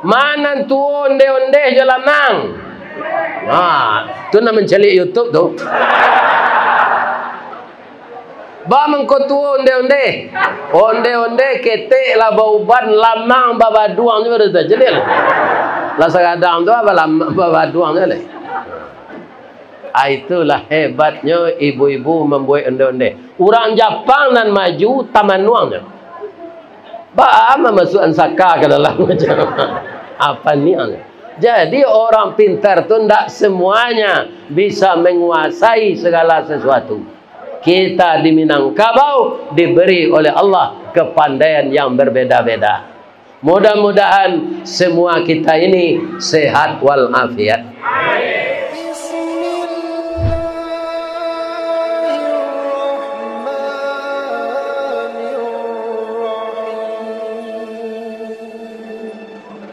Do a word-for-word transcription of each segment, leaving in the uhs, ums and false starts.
Ma nan tuo onde-onde jo lamang. Ha, tu nan mancaliak YouTube tu. Ba mangko tuo onde-onde. Onde-onde ketek lah bauban, lamang babaduang jo baru tu. Jadi lah. Lah sagadang tu apa lamang babaduang jo leh. Ah, itulah hebatnyo ibu-ibu mambuek onde-onde. Urang Japang nan maju tamanuang nyo. Baa mamasuakan saka ka dalam macam apa niang. Jadi, orang pintar tu ndak semuanya bisa menguasai segala sesuatu. Kita di Minangkabau diberi oleh Allah kepandaian yang berbeda-beda. Mudah-mudahan semua kita ini sehat walafiat.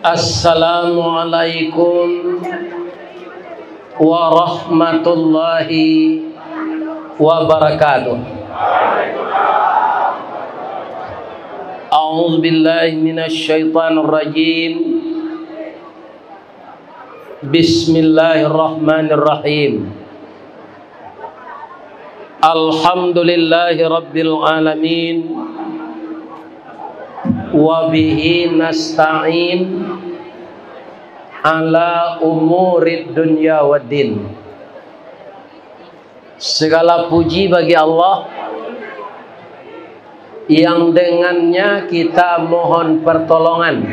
Assalamualaikum warahmatullahi wabarakatuh. A'udzubillahi minasyaitonirrajim. Bismillahirrahmanirrahim. Alhamdulillahi rabbil alamin. Wa bihi nasta'in ala umurid dunya waddin. Segala puji bagi Allah, yang dengannya kita mohon pertolongan,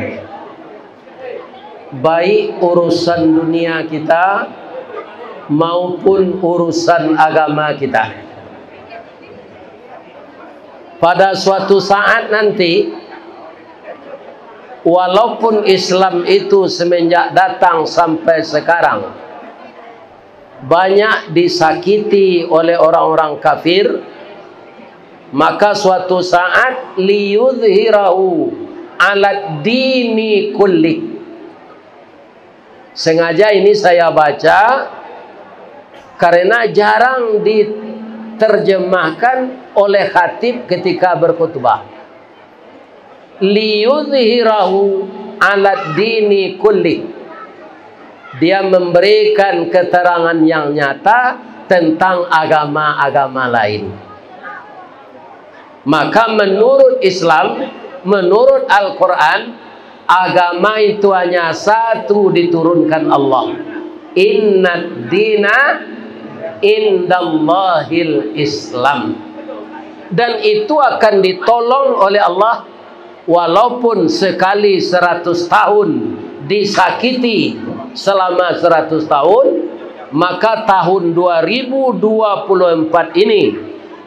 baik urusan dunia kita maupun urusan agama kita. Pada suatu saat nanti, walaupun Islam itu semenjak datang sampai sekarang banyak disakiti oleh orang-orang kafir, maka suatu saat liyuzhirahu alad dini kulli. Sengaja ini saya baca karena jarang diterjemahkan oleh khatib ketika berkhutbah. Liyuzhirahu alad dini kulli. Dia memberikan keterangan yang nyata tentang agama-agama lain. Maka menurut Islam, menurut Al-Quran, agama itu hanya satu diturunkan Allah. Innad dina indallahil Islam. Dan itu akan ditolong oleh Allah, walaupun sekali seratus tahun disakiti selama seratus tahun, maka tahun dua ribu dua puluh empat ini,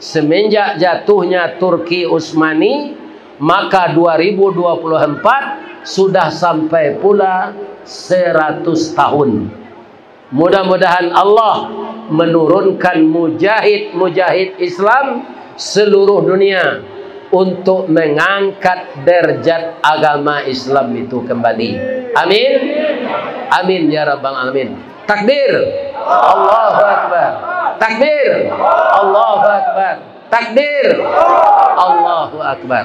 semenjak jatuhnya Turki Utsmani, maka dua ribu dua puluh empat sudah sampai pula seratus tahun. Mudah-mudahan Allah menurunkan mujahid-mujahid Islam seluruh dunia untuk mengangkat derajat agama Islam itu kembali. Amin. Amin ya rabbal alamin. Takbir. Allahu Akbar. Takbir. Allahu Akbar. Takbir. Allahu Akbar.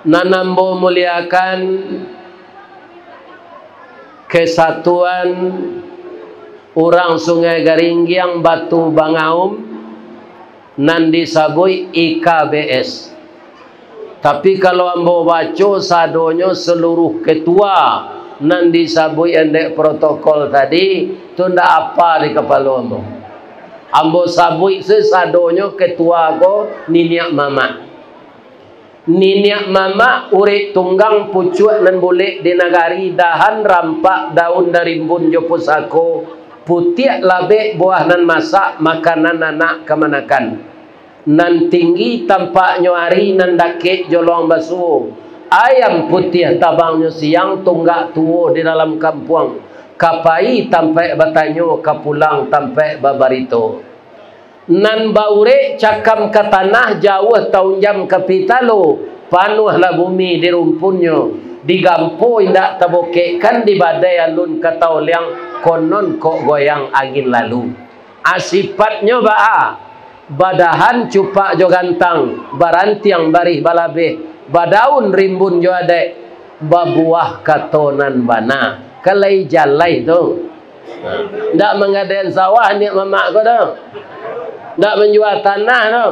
Nan ambo muliakan kesatuan urang Sungai Garinggiang Batu Bangaum, nan disabuik I K B S. Tapi kalau ambo baco sadonyo seluruh ketua nan disabuik andek protokol tadi, tu ndak apa di kapalo ambo. Ambo sabuik se sadonyo ketua ko niniak mamak. Niniak mamak urek tunggang pucuak nan bulek di nagari, dahan rampak daun darimbun jo pusako, putiak labek buah nan masak, makanan anak kamanakan. Nan tinggi tampaknyo ari, nan dakek jolong basuo. Ayam putiah tabangnyo siang, tunggak tuo di dalam kampuang. Ka pai tampaik batanyo, ka pulang tampaik babarito. Nan baurek cakam ka tanah, jauah taunjam ka pitalo, panuahlah bumi di rumpunnyo, digampo indak tabokekkan, di badai alun ka taoliang, konon kok goyang angin lalu. A, sipatnyo baa? Badahan cupak jo gantang, barantiang barih balabeh, badaun rimbun jo adaik, Babuah kato nan bana. Kan lai jalai tu. Ndak manggadaian sawah niat mamak ko tu. Ndak manjua tanah tu.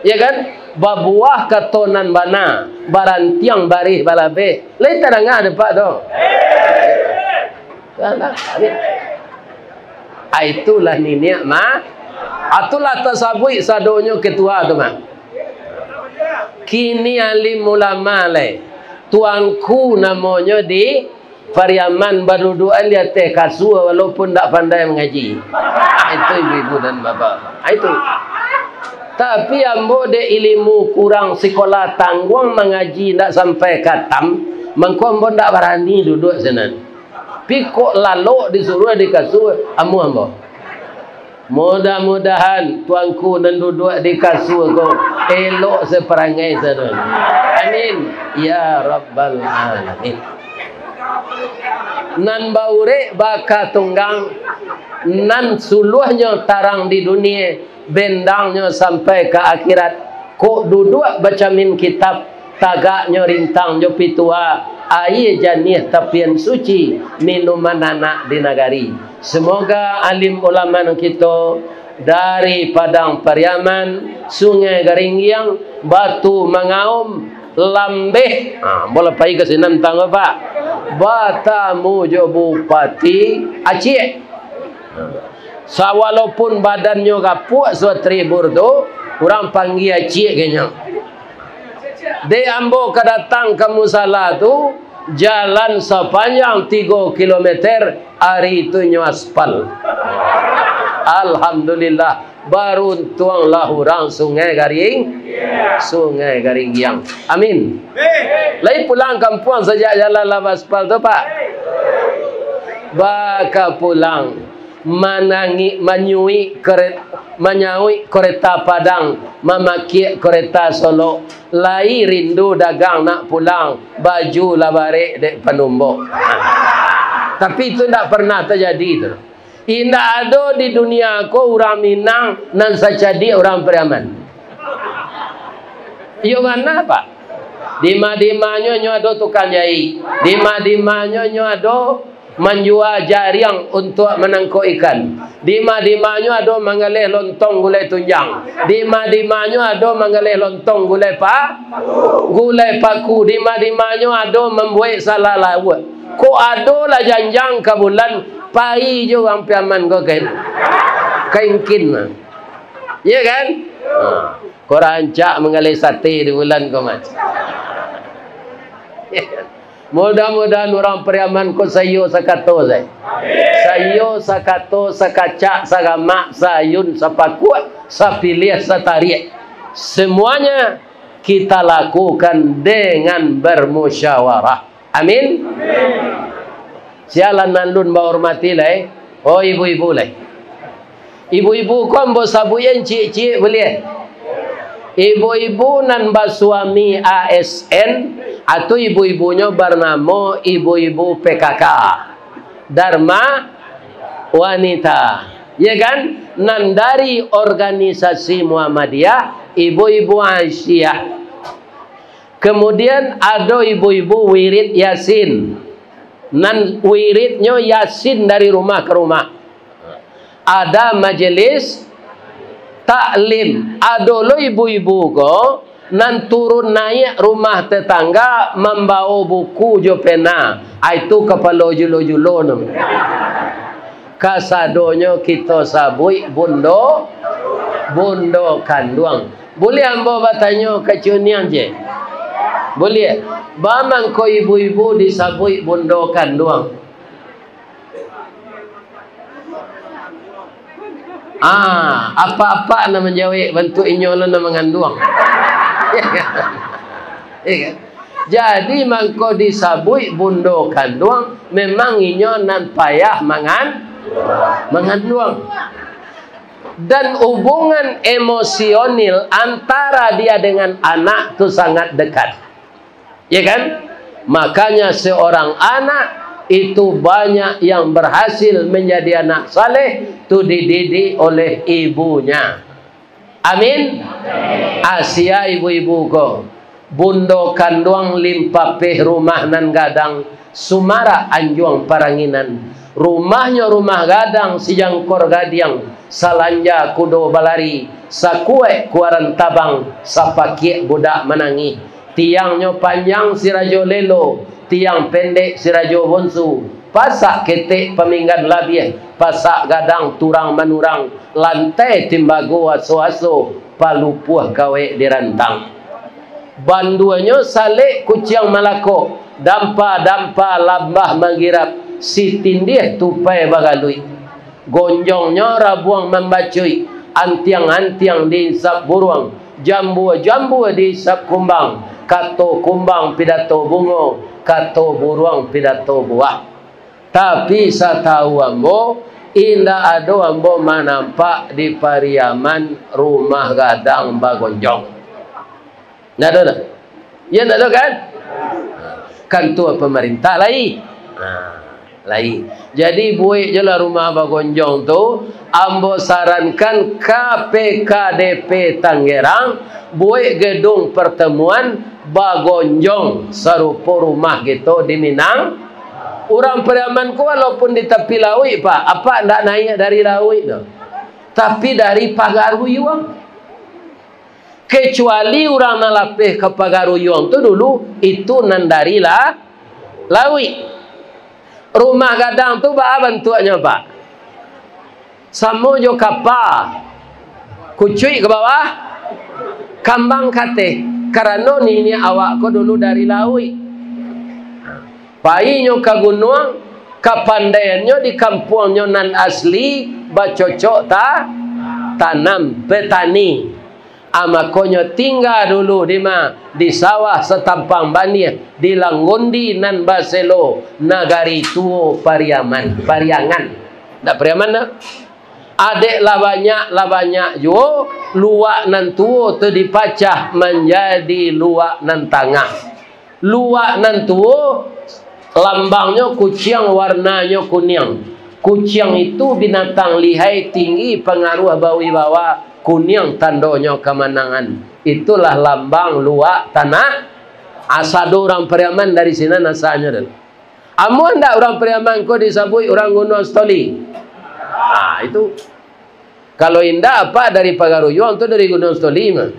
Ya kan? Babuah kato nan bana, barantiang barih balabeh. Lai tadanga dek Pak tu. Ah, itulah niniak ma-, ah, itulah tasabuik sadonyo ketua tu mah. Kini alim ulama lai. Tuanku namonyo di Pariaman badudukan di ateh kasua, walaupun ndak pandai mangaji. Itu ibu-ibu dan bapak. Itu. Tapi ambo dek ilimu kurang, sikolah tangguang, mangaji ndak sampai katam, mangko ambo ndak barani duduak sinan. Pi kok lalok disuruah di kasua, amuah ambo. Mudah-mudahan tuanku nan duduak di kasua ko elok saparangai sadonyo. Amin. Ya Rabbal Alamin. Nan baurek baka tunggang, nan suluahnyo tarang di dunie, bendangnyo sampai ka akhirat. Kok duduak bacamin kitab, tagaknyo rintang jo pitua, aia janiah tapian suci, minuman anak di nagari. Semoga alim ulama nan kito dari Padang Pariaman, Sungai Garinggiang, Batu Mangaum, Lambeh, ha, ambo lah pai ka sinan tang, Pak, batamu jo Bupati Aceh. Sawalaupun badannyo gapuak Satria Bur tu, urang panggia ciek kanyo. Dek ambo ka datang ka musala tu, jalan sapanjang tigo kilometer, ari tu nyo aspal. Alhamdulillah, baruntuanglah urang Sungai Garing, Sungai Garinggiang. Amin. Lai pulang kampuang sajak jalan lah baaspal tu, Pak? Baka pulang. Manangik, manyuik kere-, manyauik kereta Padang, mamakiak kereta Solok, lai rindu dagang nak pulang, baju lah barek dek panumbok. Tapi itu ndak pernah tajadi tu. Indak ado di dunia ko urang Minang nan sacadiak urang Pariaman. Iyo bana, Pak. Dima-dimanyo nyo ado tukang jahik, dima-dimanyo nyo ado manjua jariang untuak manangkok ikan. Dima-dimanyo ado manggaleh lontong gulai tunjang. Dima-dimanyo ado manggaleh lontong gulai pa-, gulai paku. Dima-dimanyo ado mambuek salah lauak. Kok ado lah janjang ka bulan, pai jo urang Piaman ko ka, ka Ingkin mah. Iya kan? Ha. Ko rancak manggaleh sate di bulan ko mah. Mudah-mudahan urang Pariaman ko saiyo sakato sae. Saiyo sakato, sakacak, sagamak, saayun, sapakuak, sapiliah, satariak. Semuanya kita lakukan dengan bermusyawarah. Amin. Sialan nan lun bahormati lai. Oh, ibu-ibu lai. Ibu-ibu ko ambo sabuik ciek-ciek buliah. Ibu-ibu nan basuami A S N, atau ibu-ibunyo barnamo ibu-ibu P K K. Dharma Wanita. Ya kan? Nan dari organisasi Muhammadiyah, ibu-ibu Aisyah. Kemudian ado ibu-ibu wirid Yasin. Nan wiridnyo Yasin dari rumah ke rumah. Ada majelis taklim. Ado lo ibu-ibu ko nan turun naiak rumah tetangga mambawo buku jo pena. Ah, itu kapalo julo-julo namonyo. Kasadonyo kito sabuik bundo, bundo kanduang. Buliah ambo batanyo ka Cuniang je? Buliah. Ba mangko ibu-ibu disabuik bundo kanduang? Ah, apak-apak nan manjawek, bantuak inyo lah nan manganduang. Ya kan? Jadi mangko disabuik bundo kanduang, memang inyo nan payah mangan-, manganduang. Dan hubungan emosional antara dia dengan anak tu sangat dekat. Ya kan? Makanya seorang anak itu banyak yang berhasil menjadi anak saleh tu dididik oleh ibunya. Amin. Asia ibu-ibu ko. Bundo kanduang limpapeh rumah nan gadang, sumarak anjuang paranginan. Rumahnyo rumah gadang, sijangkor gadiang, salanja kudo balari, sakuek kuaran tabang, sapakiak budak manangih. Tiangnyo panjang sirajo lelo, tiang pendek sirajo bonsu, pasak ketek paminggan labiah, pasak gadang turang manurang, lantai timbago aso-aso, palupuah kawek dirantang. Banduanyo salek kuciang malakok, dampa-dampa lambah manggirap, sitindih tupai bagaluik. Gonjongnyo rabuang mambacuik, antiang-antiang diisap buruang, jambua-jambua diisap kumbang, kato kumbang pidato bungo, kato buruang pidato buah. Tapi satau ambo, indak ado ambo manampak di Pariaman rumah gadang bagonjong. Ndak ado doh? Iyo, ndak ado kan? Kantua pamarintah lai. Nah, lai. Jadi, buek jolah rumah bagonjong tu, ambo sarankan ka P K D P Tanggerang, buek gedung partamuan bagonjong sarupo rumah kito di Minang. Urang Pariaman ko walaupun di tapi lauik, Pak, apak ndak naiak dari lauik doh, tapi dari pagaruyuang. Kecuali urang nan lapeh ka pagaruyuang tu dulu, itu nan dari la-, lauik. Rumah gadang tu baa bantuaknyo, Pak? Samo jo kapa, kucuik ka bawah, kambang ka ateh, karano niniak awak ko dulu dari lauik. Painyo ka gunuang, kapandaiannyo di kampuangnyo nan asli, bacocok ta-, tanam, petani. Ah, makonyo tingga dulu di ma, di sawah satampang baniah, di Langgondi nan baselo, nagari tuo Pariaman, Pariangan. Ndak Pariaman doh. Adek lah banyak, lah banyak juo, luak nan tuo tu dipacah manjadi luak nan tangah. Luak nan tuo, lambangnyo kuciang, warnanyo kuniang. Kuciang itu binatang lihai, tinggi, pangaruah, bawibawa, kuniang tandonyo kamanangan. Itulah lambang luak tanah. Asa ado urang Pariaman dari sinan asanyo tu. Amuah ndak urang Pariaman ko disabuik urang Gunuang Stoli? Ah, itu. Kalau indak, apak dari Pagaruyuang tu dari Gunuang Stoli mah.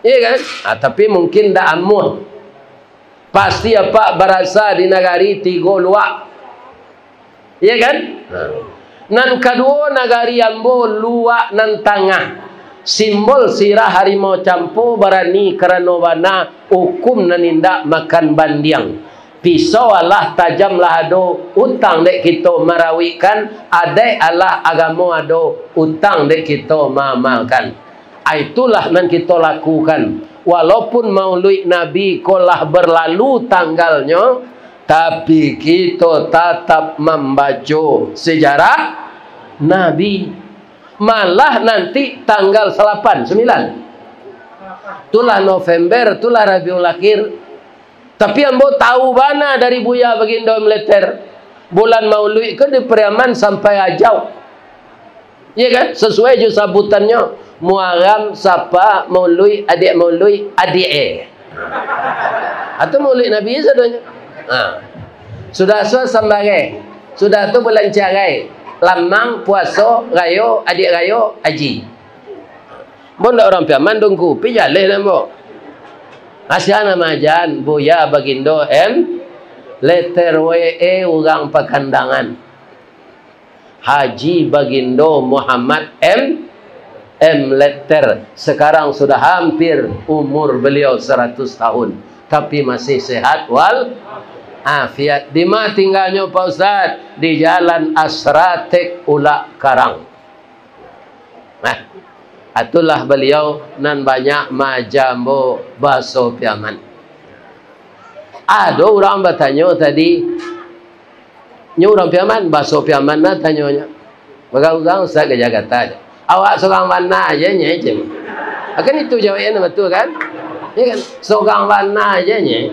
Iya kan? Ah, tapi mungkin ndak amuah. Pasti apak barasa di nagari tigo luak. Iya kan? Nah. Nan kaduo, nagari ambo luak nan tangah. Simbol sirah harimau campo barani karano bana, ukum nan indak makan bandiang. Pisau alah tajam lah ado, utang dek kito marawikkan, adaik alah agamo ado, utang dek kito maamalkan. Ah, itulah nan kito lakukan. Walaupun Mauluik Nabi ko lah berlalu tanggalnyo, tapi kito tatap mambaco sejarah Nabi. Malah nanti tanggal salapan, sambilan. Itulah November, itulah Rabiul Akhir. Tapi ambo tahu bana dari Buya Bagindo M Letter, bulan Mauluik ko di Pariaman sampai Ajau. Iya kan? Sasuai jo sabutannyo, Muaram, Sapa, Mauluik, Adiak Mauluik, Adiak e. Atau Mauluik Nabi sadonyo. Ha. Sudah tu sambarai. Sudah tu bulan carai. Lamang, puaso, rayo, adiak rayo, aji. Ambo ndak urang Piaman, Dungku, pi jaleh lah ambo. Asia namo ajan, Buya Bagindo M Letter W E urang Pakandangan. Haji Bagindo Muhammad M M Letter. Sekarang sudah hampir umur beliau seratus tahun, tapi masih sehat wal afiat. Di ma tinggalnyo, Pak Ustaz? Di Jalan Asratek Ulak Karang. Nah, itulah baliau nan banyak maaja ambo bahaso Piaman. Ado urang batanyo tadi, nyo urang Piaman, bahaso Piaman lah tanyonyo. Bagaurang Ustaz ka Jakarta. Awak sorang bana aja nye, cem. Kan itu jawabnyo batua kan? Ya kan? Sorang bana aja nye.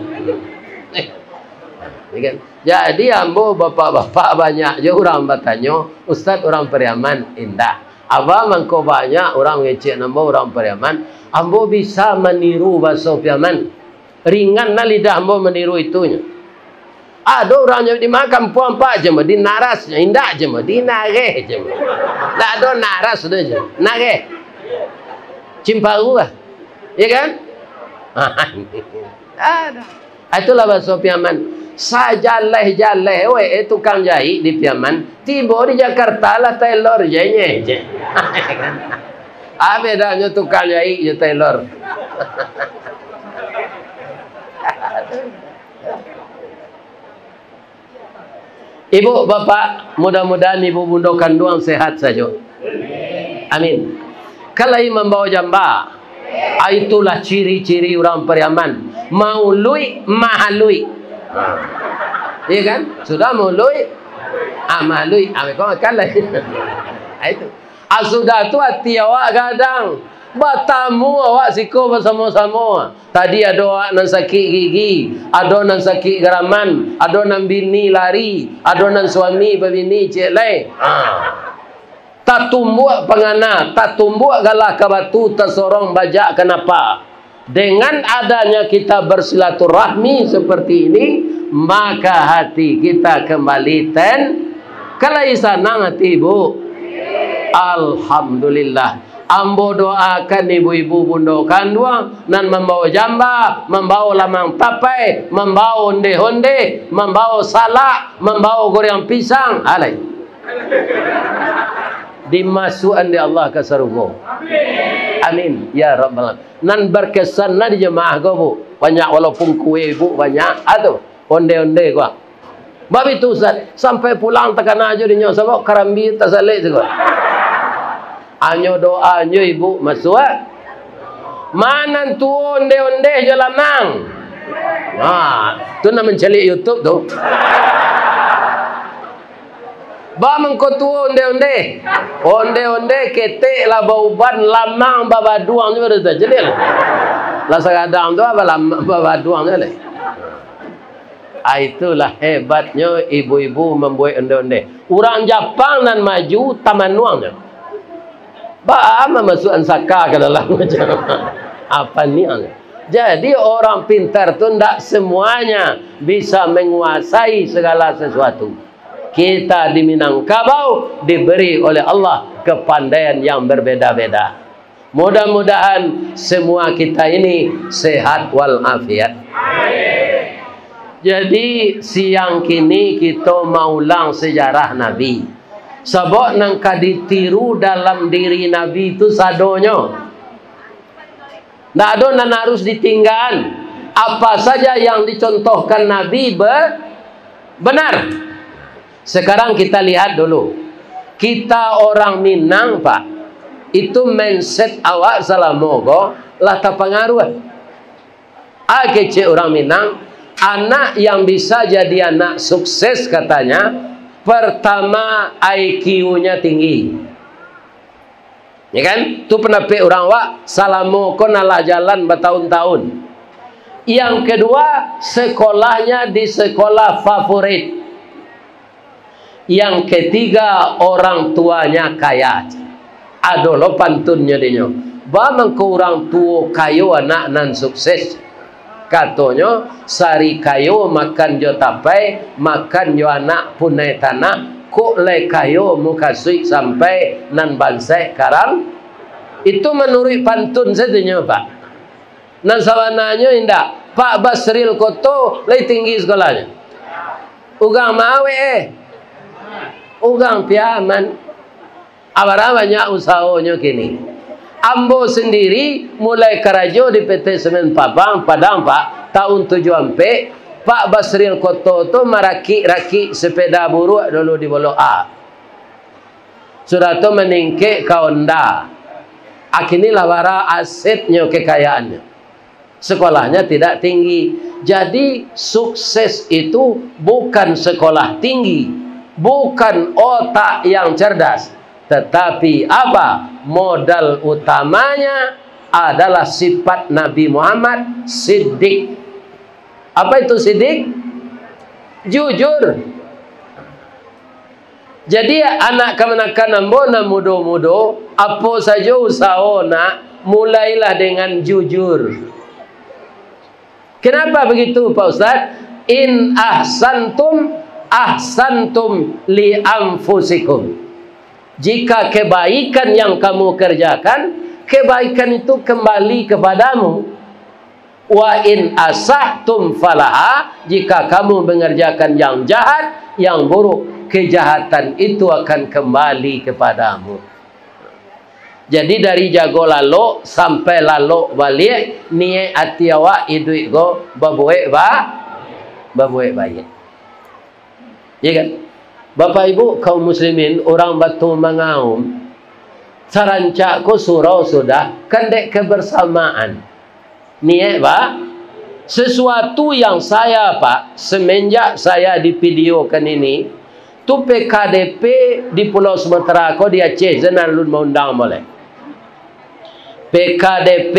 Ya kan? Jadi, ambo bapak-bapak banyak jo urang batanyo, "Ustaz urang Pariaman?" Indak. Aba mangko banyak urang ngecek ambo urang Pariaman, Ambo bisa maniru baso Piaman. Ringan lah lidah ambo maniru itunyo. Ado urang nyo di ma kampuang pak je mah, di naras nyo, indak je mah, di nareh je mah. Ndak ado naras tu je, nareh. Cimparu lah. Ya kan? Ado. Ah, itulah baso Piaman. Sajaleh-jaleh we, eh, tukang jahik di Piaman. Tibo di Jakarta lah tailor je, nyeh, je. Ah, bedanyo tukang jahik jo tailor. Ibu, bapak, mudah-mudahan ibu bundo kanduang sehat sajo. Amin. Kan lai mambawa jamba. Ah, itulah ciri-ciri urang Pariaman. Mauluik, mahaluik. Iya kan? Sudah mauluik, ah, mahaluik. Ah, kau makan lah. Ah, itu. Ah, sudah tu ati awak gadang. Batamu awak siko basamo-samo. Tadi ado awak nan sakik gigi, ado nan sakik garaman, ado nan bini lari, ado nan suami babini ciek lai. Ha. Tatumbuak pangana, tatumbuak galah ka batu, tasorong bajak ka napa. Dengan adanya kita bersilaturahmi seperti ini, maka hati kita kembali ten-, kan lai sanang hati, Bu. Alhamdulillah. Ambo doakan ibu-ibu bundo kanduang nan mambawa jamba, mambawa lamang tapai, mambawa onde-onde, mambawa salak, mambawa goreng pisang, alai. Dimasuakan dek Allah ka sarugo. Amin. Ya Rabbal Alamin. Nan berkesan lah di jamaah ko, Bu. Banyak walaupun kue, Bu, banyak. Ah, tu. Onde-onde ko. Bab itu, Ustaz, sampai pulang takana jo dinyo, sabab karambia tasalek tu ko. Anyo doa, anyo ibu masuak. Manan tuo onde-onde jo lamang. Ha, tu nan mancaliak YouTube tu. Ba mangko tuo onde-onde. Onde-onde ketek lah bauban, lamang babaduang juo dah tu. Jadi lah. Lah sagadang tu apa lamang babaduang juo lah. Ah, itulah hebatnyo ibu-ibu mambuek onde-onde. Urang Japang nan maju tamanuangnyo. Baa mamasuakan saka ka dalam macam apa niang. Jadi, orang pintar tu ndak semuanya bisa menguasai segala sesuatu. Kita di Minangkabau diberi oleh Allah kepandaian yang berbeda-beda. Mudah-mudahan semua kita ini sehat walafiat. Jadi, siang kini kito maulang sejarah Nabi. Sabab nan ka ditiru dalam diri Nabi tu sadonyo. Ndak ado nan harus ditinggaan. Apa saja yang dicontohkan Nabi be-, benar. Sekarang kita lihat dulu. Kita orang Minang, Pak, itu mindset awak salamo ko lah tapangaruah. Ah, kecek urang Minang, anak yang bisa jadi anak sukses, katanya, pertama, I Q-nya tinggi. Ya kan? Tu pandapek urang awak, salamo ko nan lah jalan batahun-tahun. Yang kedua, sekolahnya di sekolah favorit. Yang ketiga, orang tuanya kaya. Ado lo pantunnyo dinyo. Ba mangko urang tuo kayo anak nan sukses. Katonyo, sari kayo makan jo tapai, makan jo anak punai tanah, kok lai kayo mukasuik sampai nan bansaik karam. Itu manuruik pantun sajonyo, Pak. Nan sabananyo indak. Pak Basril Koto lai tinggi sekolahnyo. Ugang ma awak, eh? Ugang Piaman. Abara banyak usahonyo kini. Ambo sendiri mulai karajo di P T Semen Pabang, Padang, Pak, tahun tujuah ampek, Pak Basril Koto tu marakik-rakik sepeda buruak dulu di Bolok A. Sudah tu maningkek ka Honda. Akini lah bara asetnyo, kekayaannyo. Sekolahnya tidak tinggi. Jadi, sukses itu bukan sekolah tinggi, bukan otak yang cerdas, tetapi apa? Modal utamanya adalah sifat Nabi Muhammad, siddiq. Apa itu siddiq? Jujur. Jadi, anak kamanakan ambo nan mudo-mudo, apo sajo usaho nak, Mulailah dengan jujur. Kenapa begitu, Pak Ustaz? In ahsantum, ahsantum li anfusikum. Jika kebaikan yang kamu kerjakan, kebaikan itu kembali kepadamu. Wa in asahtum falaha, jika kamu mengerjakan yang jahat, yang buruk, kejahatan itu akan kembali kepadamu. Jadi, dari jago lalok sampai lalok baliak, niaik ati awak iduik ko babuek ba-, babuek baiak. Ya kan? Bapak Ibu kaum muslimin, urang Batu Mangaum, sarancak ko surau sudah, kan dek kebersamaan. Niaik, Pak? Sesuatu yang saya, Pak, semenjak saya divideokan ini, tu P K D P di Pulau Sumatera ko, di Aceh, sinan alun maundang moleh. P K D P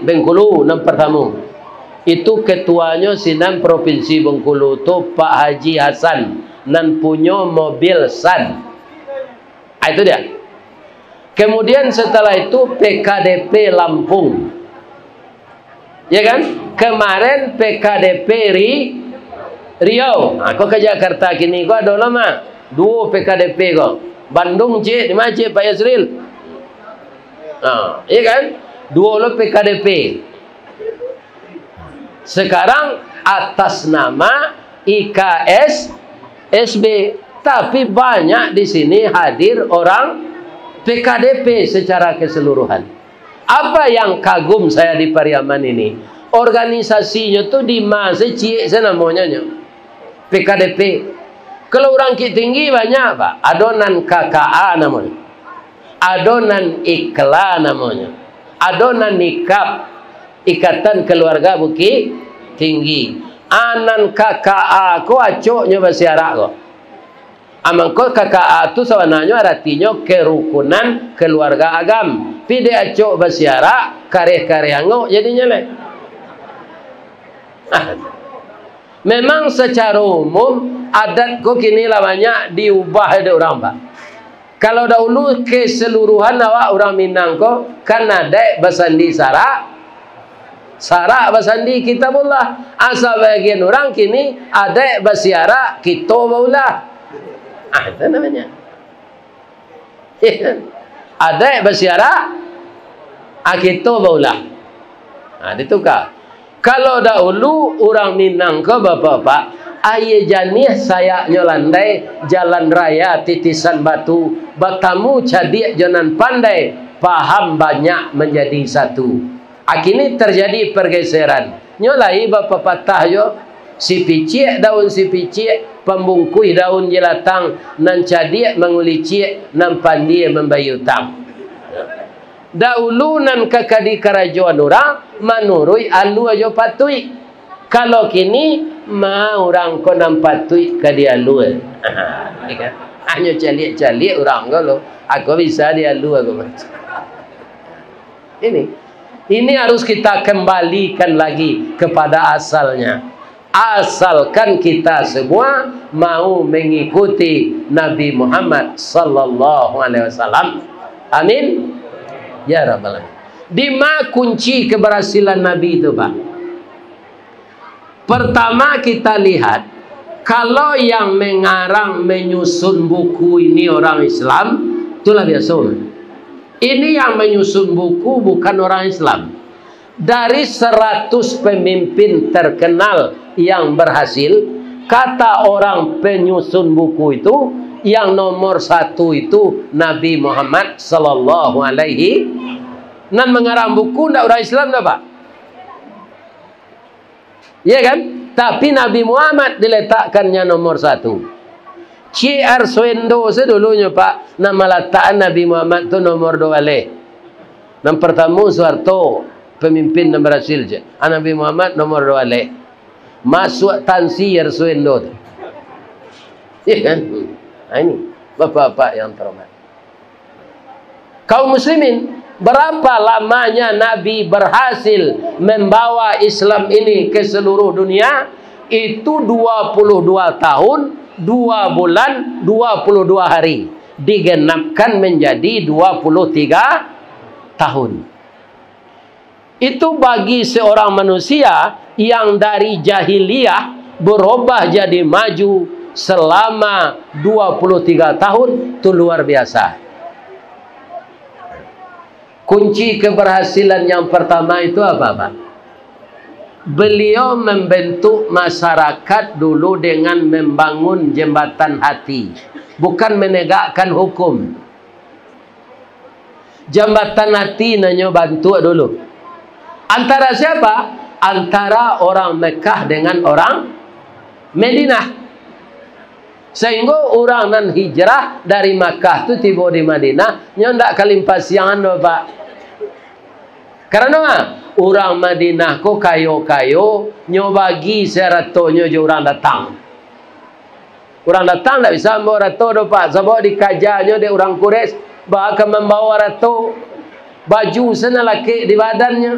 Bengkulu nan partamo. Itu ketuanyo sinan Provinsi Bengkulu tu Pak Haji Hasan, nan punyo mobil San. Ah, itu dia. Kemudian setelah itu P K D P Lampung. Ya kan? Kemarin P K D P Ri-, Riau. Ha, ko ka Jakarta kini ko ado lo mah. Duo P K D P ko. Bandung, cik, di ma, cik, Pak Yasril? Ha, ya kan? Duo lo P K D P. Sekarang atas nama I K S S B, tapi banyak di sini hadir orang P K D P secara keseluruhan. Apa yang kagum saya di Pariaman ini, organisasinya tu di ma se ciek se namonyo nyo. P K D P. Kalau urang Bukittinggi banyak, Pak. Ado nan K K A namonyo. Ado nan Ikla namonyo. Ado nan Ikap, Ikatan Keluarga Bukittinggi. A, nan K K A ko acoknyo basiarak ko. A, mangko K K A tu sabananyo aratinyo kerukunan keluarga agam. Pi dek acok basiarak, kareh-kareh angok jadinyo lai. Memang sacaro umum, adat ko kini lah banyak diubah dek urang, Pak. Kalau dahulu keseluruhan awak urang Minang ko, kan adaik basandi sarak, sarak basandi Kitabullah. A, sabagian urang kini adaik basiarak, kito baulah. A, itu namonyo. Adaik basiarak, a, kito baulah. Ha, dituka. Kalau dahulu urang Minang ko, bapak-bapak, aia janiah sayaknyo landai, jalan raya titisan batu, batamu cadiak jo nan pandai, paham banyak manjadi satu. A, kini tarjadi pargaseran. Nyo lai bapapatah jo, sipiciak daun sipiciak, pambungkuih daun jelatang, nan cadiak mangulicik, nan pandie mambayia utang. Dahulu nan ka, ka dikarajoan urang, manuruik alua jo patuik. Kalau kini, ma urang ko nan patuik ka dialua. Hanyo caliak-caliak urang ko lo, a ko bisa dialua ko. Ini, ini harus kita kembalikan lagi kepada asalnya. Asalkan kita semua mau mengikuti Nabi Muhammad sallallahu alaihi wasallam. Amin. Ya Rabbal Alamin. Di ma kunci keberhasilan Nabi itu, Pak? Pertama kita lihat, kalau yang mengarang, menyusun buku ini orang Islam, itulah biasa. Ini yang menyusun buku bukan orang Islam. Dari seratus pemimpin terkenal yang berhasil, kata orang penyusun buku itu, yang nomor satu itu Nabi Muhammad sallallahu alaihi. Nan mengarang buku ndak urang Islam dah, Pak? Ya kan? Tapi Nabi Muhammad diletakkannya nomor satu. Cik Arswendo sadulunyo, Pak, nan malatakan Nabi Muhammad tu nomor dua baleh. Nan partamo Soeharto, pemimpin nan berhasil, cik. Ah, Nabi Muhammad nomor dua baleh. Masuak tansi Arswendo tu. Ya kan? Nah, ini, bapak-bapak yang terhormat. Kaum muslimin, berapa lamanya Nabi berhasil membawa Islam ini ke seluruh dunia? Itu dua puluh dua tahun, dua bulan, dua puluh dua hari. Digenapkan menjadi dua puluh tiga tahun. Itu bagi seorang manusia yang dari jahiliyah berubah jadi maju selama dua puluh tiga tahun, tu luar biasa. Kunci keberhasilan yang pertama itu apa, Pak? Beliau membentuk masyarakat dulu dengan membangun jembatan hati, bukan menegakkan hukum. Jambatan ati nan nyo bantuak dulu. Antara siapa? Antara orang Mekah dengan orang Madinah. Sahinggo urang nan hijrah dari Makkah tu tibo di Madinah, nyo ndak kalimpasiangan doh, Pak. Karano urang Madinah ko kayo-kayo, nyo bagi saratonyo jo urang datang. Urang datang ndak bisa mambawa arato doh, Pak, sabab dikajanyo dek urang Quraisy, baa ka mambawa arato, baju se nan lakek di badannyo.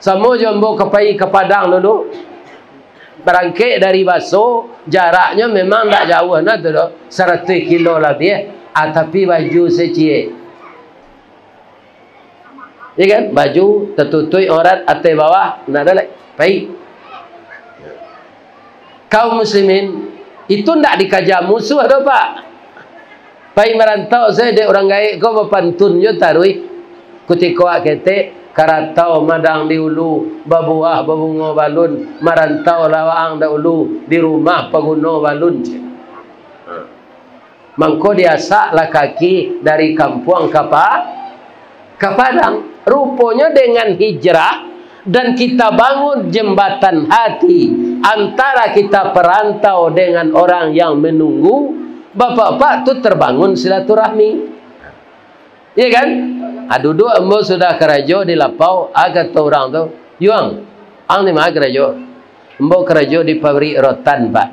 Samo jo ambo ka pai ka Padang dulu, barangkek dari Baso, jaraknyo memang ndak jauah nah tu doh, saratuih kilo labiah, ah, tapi baju se ciek. Ya kan? Baju tatutuik aurat ateh bawah, ndak ado lai. Pai. Kaum muslimin, itu ndak dikaja musuh doh, Pak. Pai marantau sajo dek urang gaek ko bapantun jo taruih. Kutiko awak ketek, karatau madang di ulu, babuah babungo balun, marantau lah waang dahulu, di rumah paguno balun. Mangko diasaklah kaki dari kampuang ka Pa-, ka Padang. Ruponyo dengan hijrah dan kita bangun jembatan hati antara kita perantau dengan orang yang menunggu, bapak-bapak tu terbangun silaturahmi. Iya kan? Ah, duduak ambo sudah karajo di lapau, ah, kato urang tu, "Yuang, ang di ma karajo?" "Ambo karajo di pabrik rotan, Pak."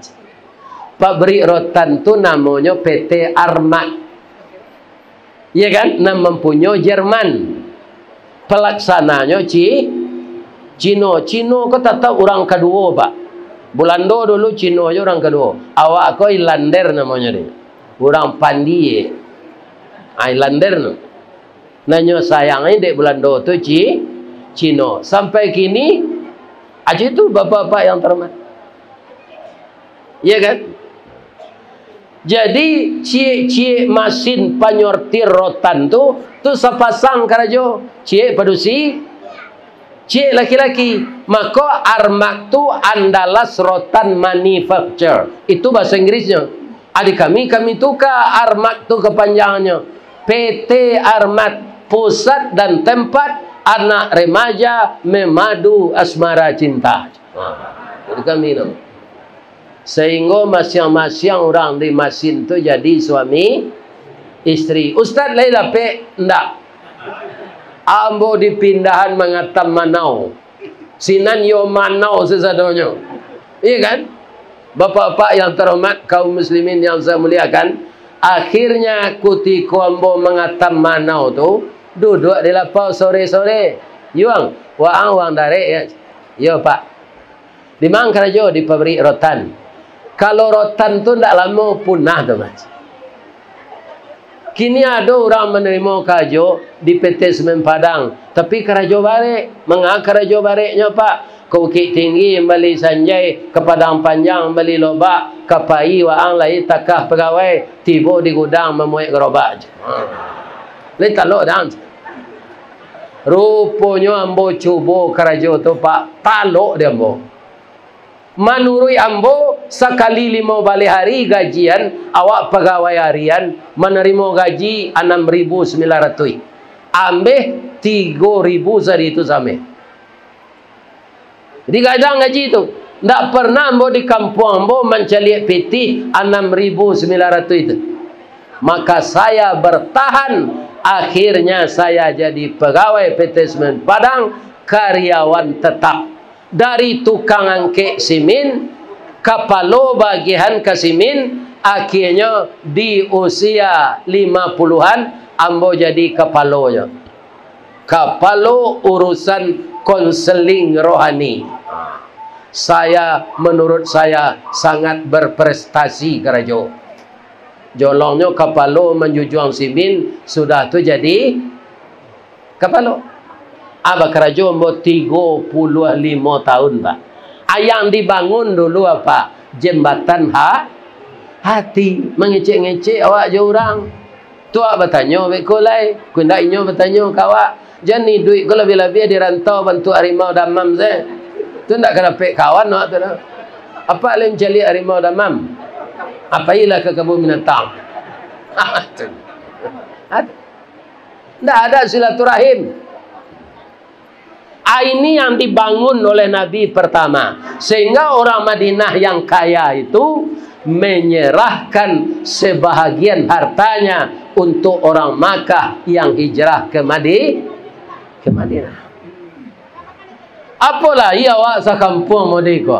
Pabrik rotan tu namonyo P T Armat. Iya kan? Nan mampunyo Jerman. Palaksananyo Ci-, Cino. Cino ko tatap urang kaduo, Pak. Bulando dulu, Cino jo urang kaduo. Awak ko Ilander namonyo deh. Urang Pandi. Ah, Ilander tu. Nan nyo sayangi dek Bulando tu Ci-, Cino. Sampai kini, aja tu bapak-bapak yang terhormat. Iya kan? Jadi, ciek-ciek masin panyortir rotan tu, tu sapasang karajo. Ciek padusi, ciek laki-laki. Mako, Armat tu Andalas Rotan Manufacture. Itu bahasa Inggrisnyo. Adi kami, kami tuka Armat tu kapanjangannyo. P T Armat, pusat dan tempat anak remaja memadu asmara cinta. Wah, jadi kami tu. Sahinggo masiang-masiang urang di masin tu jadi suami istri. Ustaz lai dapek? Ndak. Ambo dipindahan mangatam manau. Sinan yo manau sasadonyo. Iya kan? Bapak-bapak yang terhormat, kaum muslimin yang saya muliakan, akhirnya kutiko ambo mangatam manau tu, duduak di lapau sore-sore. "Yuang, waang, waang darek, ya?" "Yo, Pak." "Di ma ang karajo?" "Di pabrik rotan." Kalau rotan tu ndak lamo punah tu, Mas. Kini ado urang manarimo karajo di P T Semen Padang, tapi karajo barek. "Manga karajo bareknyo, Pak?" "Ka Bukik Tinggi, mambali sanjai, ka Padang Panjang, mambali lobak, ka pai waang lai takah pagawai, tibo di gudang mamuek garobak." Ha. Lai talok dang. Ruponyo ambo cubo karajo tu, Pak, talok di ambo. Manuruik ambo, sakali limo baleh ari gajian, awak pagawai harian manarimo gaji anam ribu sambilan ratuih. Ambeh tigo ribu sari tu sameh. Jadi gadang gaji tu. Ndak pernah ambo di kampuang ambo mancaliak pitih anam ribu sambilan ratuih tu. Maka saya bertahan, akhirnya saya jadi pegawai P T Semen Padang, karyawan tetap. Dari tukang angkek simin, kapalo bagian ka simin, akhirnyo di usia lima puluhan ambo jadi kapalonyo. Kapalo urusan konseling rohani. Saya, menurut saya, sangat berprestasi karajo. Jolongnyo kapalo manjujuang simin, sudah tu jadi kapalo. Ah, bakarajo ambo tigo puluah limo tahun, Pak. Ah, yang dibangun dulu apa? Jembatan ha-, hati. Mangecek-ngecek awak jo urang. Tu awak batanyo beko lai. Kok indak inyo batanyo ka awak. Jan iduik ko labiah-labiah di rantau bantuak harimau damam se. Tu indak ka dapek kawan awak tu doh. Apak lai mancaliak harimau damam? Ah, pailah ka kabun binatang. Tu. Indak ada silaturahim. Ah, ini yang dibangun oleh Nabi pertama. Sehingga orang Madinah yang kaya itu menyerahkan sebahagian hartanya untuk orang Makkah yang hijrah ke Madi-, ke Madinah. Apo lai awak sakampuang model ko?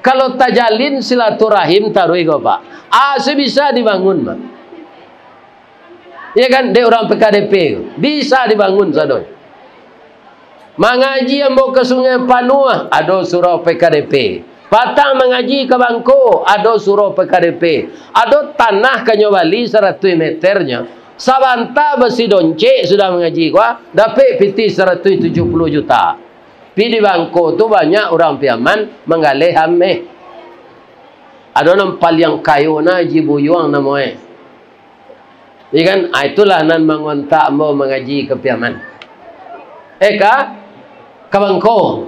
Kalau tajalin silaturahim taruih ko, Pak. Ah, se bisa dibangun, Pak. Ya kan, dek urang P K D P tu, bisa dibangun sadonyo. Mangaji ambo ka Sungai Panuah, ado surau P K D P. Patang mangaji ka Bangko, ado surau P K D P. Ado tanah ka nyo bali saratuih meternyo. Sabanta basidoncek sudah mangaji ko, dapek pitih saratuih tujuah puluah juta. Pi di Bangko tu banyak urang Piaman manggaleh ameh. Ado nan paliang kayo na Haji Buyuang namo e. Iya kan? Ah, itulah nan mangontak ambo mangaji ka Piaman. Eh, ka? Ka Bangko.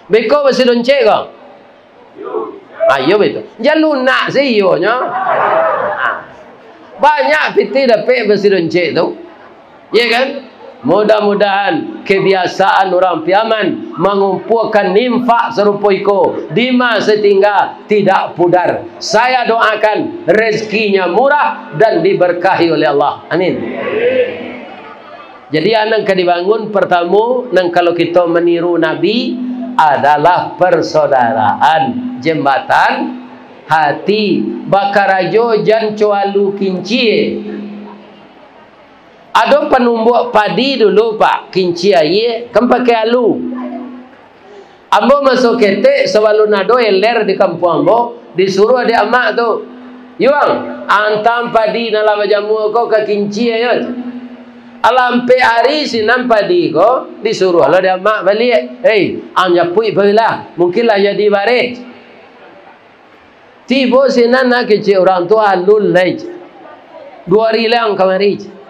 Beko basidoncek ko? Ah, iyo betul. Jan lunak se iyonyo. Ah. Banyak pitih dapek basidoncek tu. Iya kan? Mudah-mudahan kebiasaan urang Piaman mangumpuakan infak sarupo iko, dima se tingga, tidak pudar. Saya doakan rezekinya murah dan diberkahi oleh Allah. Amin. Jadi, a nan ka dibangun partamo, nan kalau kito maniru Nabi, adalah persaudaraan, jembatan hati, bakarajo jan co alu kincie. Ado panumbuak padi dulu, Pak, kincie aia, kan pakai alu. Ambo maso ketek, sabalun ado eler di kampuang ambo, disuruah dek amak tu, "Yuang, antaan padi nan lah bajamua ko ka kincie, yo." Alah ampek ari sinan padi ko, disuruah lo dek amak baliak, "Hei, ang japuik pagilah, mungkin lah jadi bareh." Tibo sinan, nah, kecek urang tu alun lai. Duo ari lai ang kamari.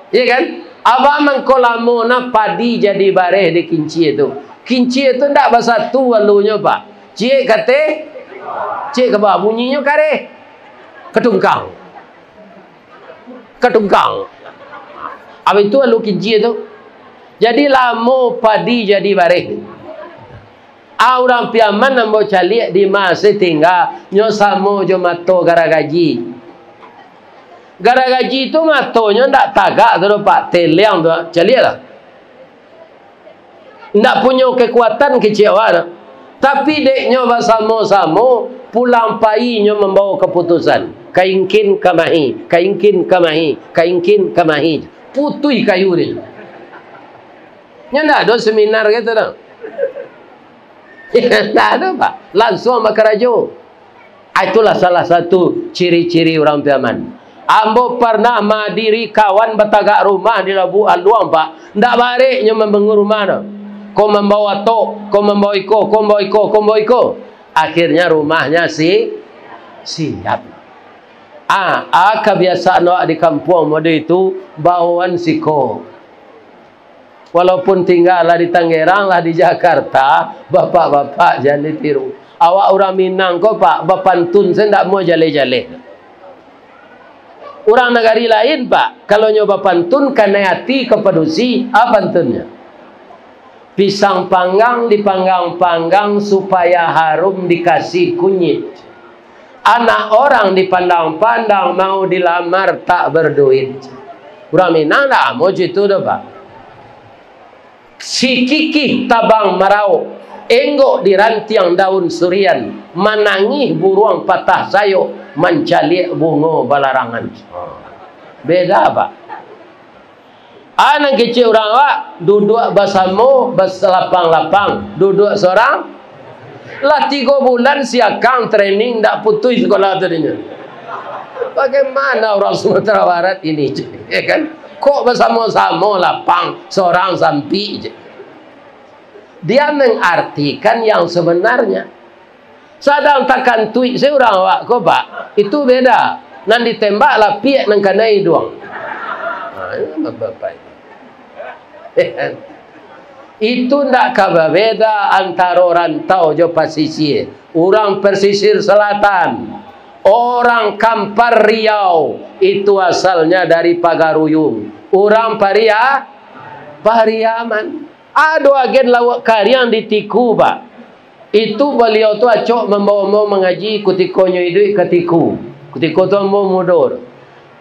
Iya kan? Abah mangko lamo nah padi jadi bareh di kincie tu. Kincie tu ndak basatu alunyo, Pak. Ciek kateh, ciek ka bawah, bunyinyo kareh. Katungkang. Katungkang. Abih tu alu kincie tu. Jadi lamo padi jadi bareh. A urang Piaman ambo caliak dima se tingga, nyo samo jo mato garagaji. Garagaji tu matonyo ndak tagak tu doh, Pak, teleng tu, caliaklah. Ndak punyo kekuatan kecek awak tu. Tapi dek nyo basamo-samo, pulang pai nyo mambawo kaputusan. Kaingkin kamahi, kaingkin kamahi, kaingkin kamahi. Putuih kayu dek nyo. Nyo ndak ado seminar gitu doh. Ndak ado, Pak. Langsuang bakarajo. Ah, itulah salah satu ciri-ciri urang Piaman. Ambo parnah maadiri kawan batagak rumah di Labuah Aluang, Pak. Ndak barek nyo mambangun rumah tu. Ko mambawo atok, ko mambawo iko, ko mambawo iko, ko mambawo iko. Akhirnya rumahnya si-, siap. Ah, ah, kabiasaan awak di kampuang model itu, baoan siko. Walaupun tingga lah di Tangerang, lah di Jakarta, bapak-bapak jan ditiru. Awak urang Minang ko, Pak, bapantun se ndak amuah jaleh-jaleh. Urang nagari lain, Pak, kalau nyo bapantun, kanai ati ka padusi, a pantunnyo? Pisang panggang dipanggang-panggang supaya harum dikasih kunyit. Anak orang dipandang-pandang, mau dilamar tak berduit. Urang Minang ndak amuah cito doh, Pak. Sikikih tabang marauk, enggok di rantiang daun surian, manangih buruang patah sayok, mancaliak bungo balarangan. Beda, Pak. A nan kecek urang awak, duduak basamo, basalapang-lapang, duduak sorang. Lah tigo bulan si Akang training, ndak putuih sakolah tu dinyo. Bagaimana orang Sumatera Barat ini, ya kan? Kok basamo-samo lapang, sorang sampik je. Dia mengartikan yang sebenarnya. Sadang takantuik se urang awak ko, Pak. Itu beda. Nan ditembak lapiak nan kanai iduang. Ha, ini bapak-bapak ini. Itu ndak ka babeda antaro rantau jo pasisir. Urang pesisir selatan, orang Kampar Riau, itu asalnya dari Pagaruyung. Urang Paria-, Pariaman. Ado agen Lauak Kariang di Tiku, Pak. Itu baliau tu acok mambawa-bawa mangaji kutiko nyo iduik ka Tiku. Kutiko tu ambo mudo tu.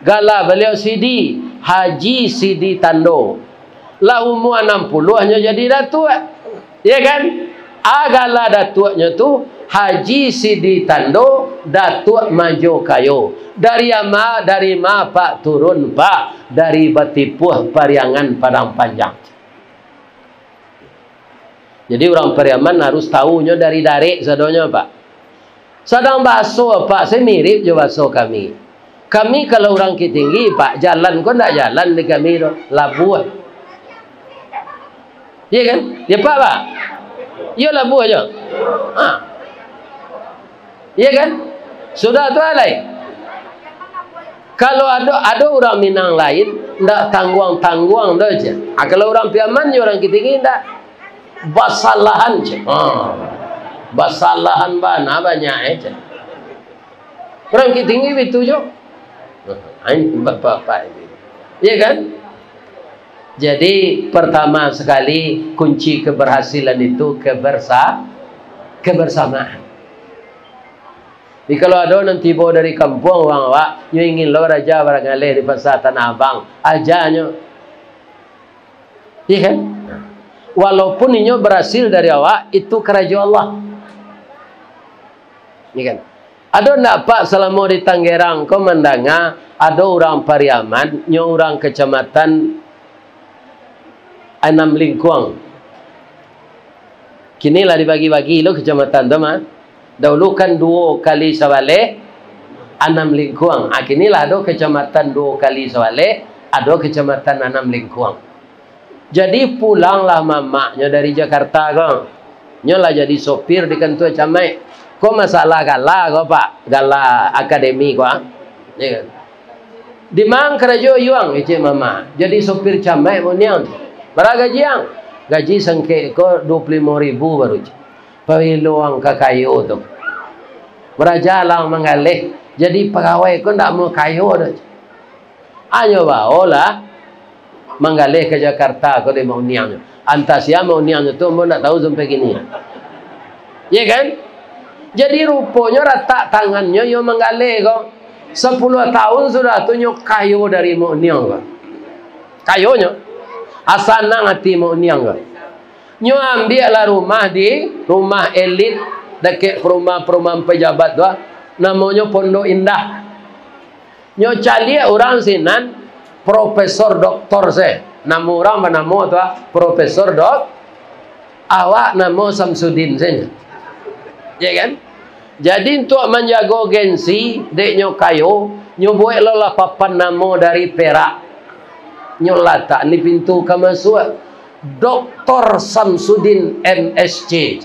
Gala baliau Sidi, Haji Sidi Tando. Lah umua anam puluah nyo jadi datuak. Ya kan? A gala datuaknyo tu Haji Sidi Tando, Datuak Majo Kayo. Dari ama, dari ma, Pak, turun, Pak? Dari Batipuah, Pariangan, Padang Panjang. Jadi, urang Pariaman harus tahu nyo dari darek sadonyo, Pak. Sadang baso, Pak, se mirip jo baso kami. Kami kalau urang Bukittinggi, Pak, jalan ko ndak jalan di kami tu, labuah. Iya kan? Ya, Pak, Pak? Iyo, labuah jo. Ha. Iya kan? Sudah tu alai. Kalau ado, ado urang Minang lain, ndak tangguang-tangguang doh, ceh. Ah, kalau urang Piaman jo urang Bukittinggi ndak. Basalahan, ceh. Ha. Basalahan bana banyak, eh, ceh. Urang Bukittinggi bitu jo. Ain bapak-bapak ini. Iya kan? Jadi, pertama sekali, kunci keberhasilan itu kebersa-, kebersamaan. Jadi, kalau ado nan tibo dari kampuang urang awak, nyo ingin lo raja barangaleh di Pasar Tanah Abang, aja nyo. Iya kan? Walaupun inyo berhasil dari awak, itu karajo Allah. Iya kan? Ado ndak, Pak, salamo di Tanggerang ko mandanga ado urang Pariaman, nyo urang Kecamatan Anam Lingkuang? Kini lah dibagi-bagi lo kecamatan tu mah. Dahulu kan duo kali Sabaleh, Anam Lingkuang. Ah, kini lah ado kecamatan duo kali Sabaleh, ado kecamatan Anam Lingkuang. Jadi, pulanglah mamaknyo dari Jakarta ko. Nyo lah jadi sopir di kantua camaik. Ko masalah gala ko, Pak. Gala akademi ko, ah. Ya kan? "Di ma ang karajo, Yuang?" kecek mama. "Jadi sopir camaik, Mak Uniang." "Bara gaji ang?" "Gaji sangkek ko duo puluah limo ribu baru, cek. Pabilo ang ka kayo tu? Baraja lah ang manggaleh. Jadi pagawai ko ndak mau kayo doh, cek." Anyo baolah manggaleh ka Jakarta ko dek Mak Uniang nyo. Antah sia Mak Uniang nyo tu, ambo ndak tahu sampai kini. Ya kan? Jadi ruponyo ratak tangannyo iyo manggaleh ko. Sapuluah tahun sudah tu nyo kayo dari Mak Uniang ko. Kayonyo. Asa sanang ati Mak Uniang ko. Nyo ambiaklah rumah di, rumah elit, dakek perumahan-perumahan pejabat tu, ah. Namonyo Pondok Indah. Nyo caliak urang sinan, profesor doktor se. Namo urang banamo tu, ah, Profesor Dok-, awak namo Samsudin sajo. Ya kan? Jadi, untuak manjago gengsi, dek nyo kayo, nyo buek lo lah papan namo dari perak. Nyo latak di pintu ka masuak. Doktor Samsudin, M S C.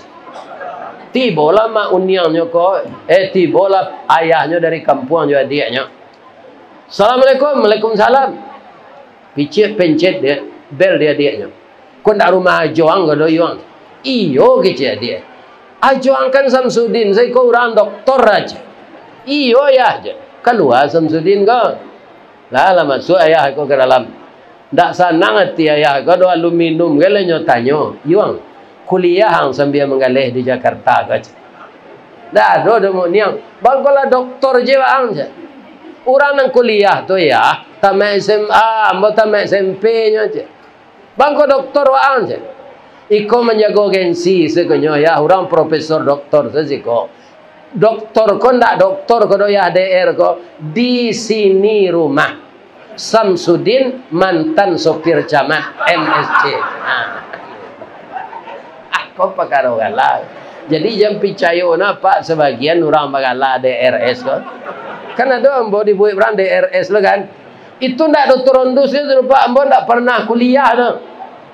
Tibolah Mak Uniang nyo ko, eh, tibolah ayahnyo dari kampuang jo adiaknyo. "Assalamualaikum." "Waalaikumsalam." Piciak pencet dek, bel di adiaknyo. "Ko ndak rumah ajo ang ko doh, Yuang?" "Iyo," kecek adiak. "Ajo ang kan Samsudin, saiko urang doktor ajo." "Iyo, Yah," cek. Kalua Samsudin ko. Lah, lah masuak ayah ko ka dalam. Ndak sanang ati ayah ko doh, alun minum gai lah nyo tanyo, "Yuang, kuliah ang sambia manggaleh di Jakarta ko?" cek. "Ndak ado doh, Mak Uniang." "Bang ko lah doktor je waang," cek. "Urang nan kuliah tu, Yah, tamaik S M A, ambo tamaik S M P nyo," cek. "Bang ko doktor waang," cek. "Iko manjago gengsi," siko nyo, "Yah, urang profesor doktor sasiko." Doktor ko ndak doktor ko doh, Yah, D R ko, di sini rumah. Samsudin, mantan sopir camat, M S C. Nah. Ako pakaro gala. Jadi, jan picayo nah, Pak, sabagian urang bagala D R S ko. Kan ado ambo dibuek urang D R S lo kan. Itu ndak doktor Ondos tu, Pak, ambo ndak pernah kuliah tu.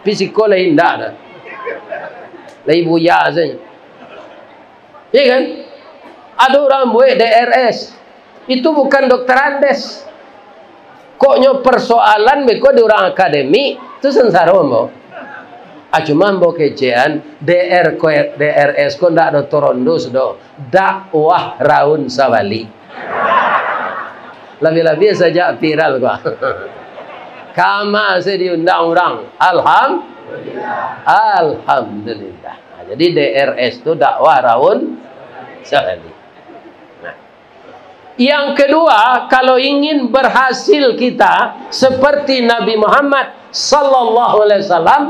Fisiko lai ndak tu. Lai buya sajo. Iya kan? Ada urang buek D R S. Itu bukan dokter Andes. Koknyo persoalan beko di urang akademik, tu sansaro ambo. Ah, cuma ambo kecekan, D R ko, D R S ko ndak doktor Ondos doh. Dakwah raun sabalik. Labiah-labiah sajak viral ko. Kama se diundang urang. Alham-, Alhamdulillah. Nah, jadi D R S tu dakwah raun sabalik. Nah. Yang kedua, kalau ingin berhasil kita seperti Nabi Muhammad sallallahu alaihi wasallam,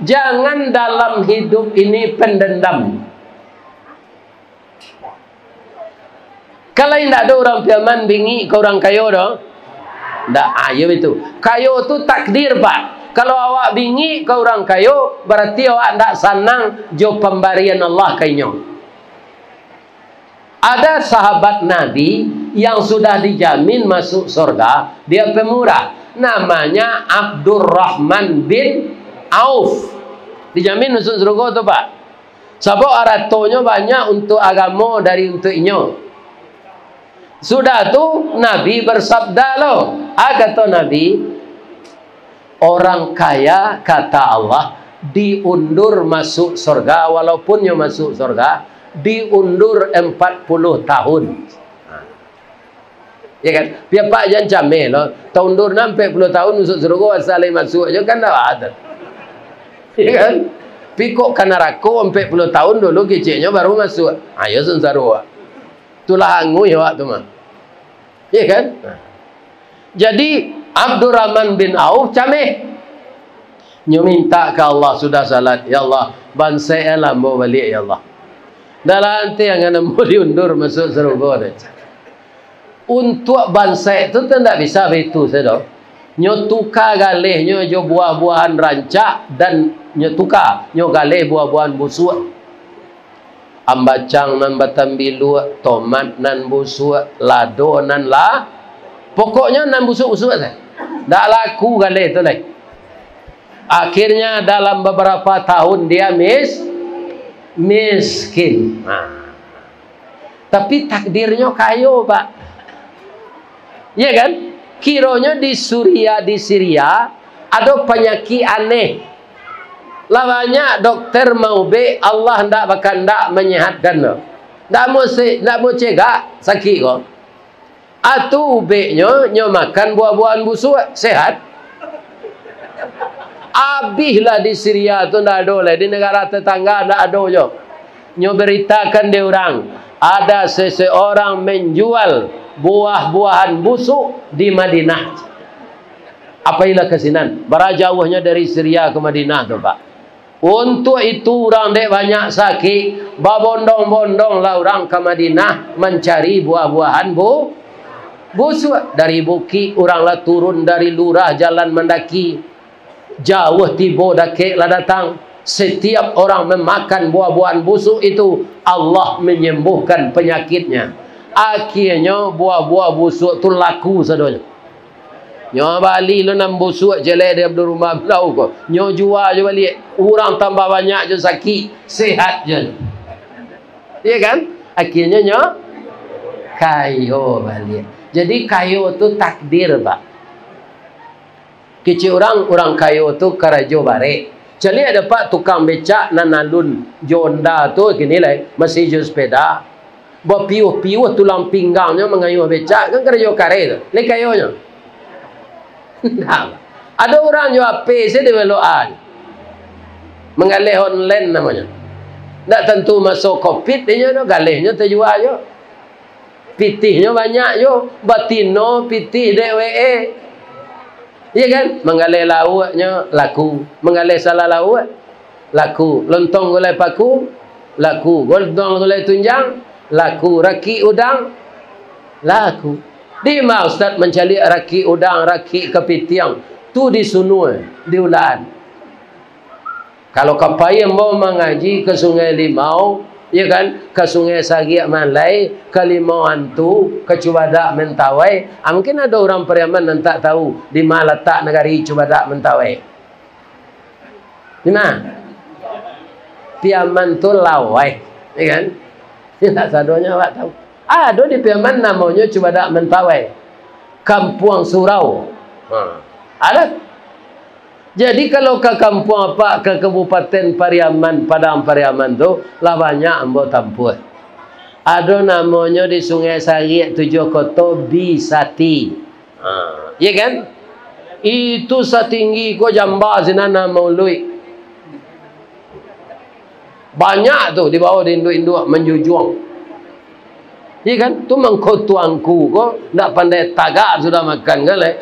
jangan dalam hidup ini pendendam. Kalau indak ada urang Piaman bingik ka urang kayo doh. Ndak, ah, iyo itu. Kayo tu takdir, Pak. Kalau awak bingik ka urang kayo, berarti awak ndak sanang jo pambarian Allah ka inyo. Ada sahabat Nabi yang sudah dijamin masuk surga, dia pemurah. Namanya Abdurrahman bin Auf. Dijamin masuk surga tu, Pak. Sabab aratonyo banyak untuak agamo dari untuak inyo. Sudah tu, Nabi bersabda lo, ah, kato Nabi, "Orang kaya," kata Allah, "diundur masuk surga, walaupun nyo masuk surga, diundur empat puluh tahun." Ya kan? Piapak jan cameh lo. Taundur nan ampek puluh tahun masuk surga, asa lai masuk aja kan dak ada. Ya kan? Pi kok ka narako ampek puluh tahun dulu keceknyo baru masuk. Ayo sansaro. Itulah anguih awak tu mah. Ya kan? Jadi Abdurrahman bin Auf cameh. Nyo minta ka Allah sudah salat, "Ya Allah, bansaik lah ambo baliak, ya Allah. Dak lah anti angan ambo diundur masuk surga deh." Untuak bansaik tu, tu ndak bisa baitu sajo. Nyo tuka galehnyo jo buah-buahan rancak, dan nyo tuka nyo galeh buah-buahan busuak. Ambacang nan batambiluak, tomat nan busuak, lado nan la-, pokoknyo nan busuak-busuak sajo. Ndak laku galeh tu lai. Akhirnya dalam beberapa tahun dia mis-, miskin. Nah. Tapi takdirnyo kayo, Pak. Iya kan? Kironyo di Suria, di Siria, ado panyakik aneh. Lah banyak dokter maubek, Allah ndak bakandak manyehatkan tu. Ndak mau se-, ndak mau cegak sakik ko. Atu ubeknyo, nyo makan buah-buahan busuak, sehat. Abihlah di Siria tu, ndak ado lai. Di negara tetangga ndak ado jo. Nyo beritakan di urang, ada seseorang menjual buah-buahan busuk di Madinah. Apailah ka sinan, bara jauahnyo dari Siria ka Madinah tu, Pak. Untuak itu, urang dek banyak sakik, babondong-bondonglah urang ka Madinah mancari buah-buahan bu-, busuak. Dari bukik, urang lah turun, dari lurah jalan mandaki. Jauah tibo, dakek lah datang. Setiap orang memakan buah-buahan busuk itu, Allah menyembuhkan penyakitnya. Akhirnyo, buah-buah busuk tu laku sadonyo. Nyo bali lo nan busuak, celek di Abdul Rumah Blau ko. Nyo jua jo baliak. Urang tambah banyak jo sakik, sehat jo. Iya kan? Akhirnyo nyo kayo baliak. Jadi, kayo tu takdir, Pak. Kecek urang, urang kayo tu karajo barek. Caliak dek Apak tukang becak nan alun jo onda tu kini lai, masih jo sepeda. Bapiuah-piuah tulang pinggangnyo mangayuah becak, kan karajo kareh tu. Lai kayonyo. Nah, ado urang jo H P se di belokan. Manggaleh online namonyo. Ndak tantu maso covid inyo tu, galehnyo tajua jo. Pitihnyo banyak jo, batino pitih dek W A. Iya kan? Manggaleh lauaknyo laku, manggaleh salah lauak laku, lontong gulai paku laku, lontong gulai tunjang laku, rakik udang laku. Di ma ustaz mancaliak rakik udang, rakik kapitiang? Tu di Sunul, di Ulakan. Kalau ka pai ambo mangaji ka Sungai Limau, Ya kan? Ka Sungai Sagiak Malai, ka Limau Antu, ka Cubadak Mentawai. Ah, mungkin ado urang Pariaman nan tak tahu di ma latak nagari Cubadak Mentawai. Di ma? Piaman tu lawai, ya kan? Indak sadonyo awak tahu. Ado di Piaman namonyo Cubadak Mentawai, Kampuang Surau. Ha. Ado. Jadi, kalau ka kampuang apak, ka Kabupaten Pariaman, Padang Pariaman tu, lah banyak ambo tampuah. Ado namonyo di Sungai Sarik, Tujuah Koto, Bisati. Ha, iya kan? Itu satinggi ko jamba sinan, namo luik. Banyak tu di bawah di induak-induak manjujuang. Iya kan? Tu mangko tuangku ko ndak pandai tagak sudah makan kan, leh.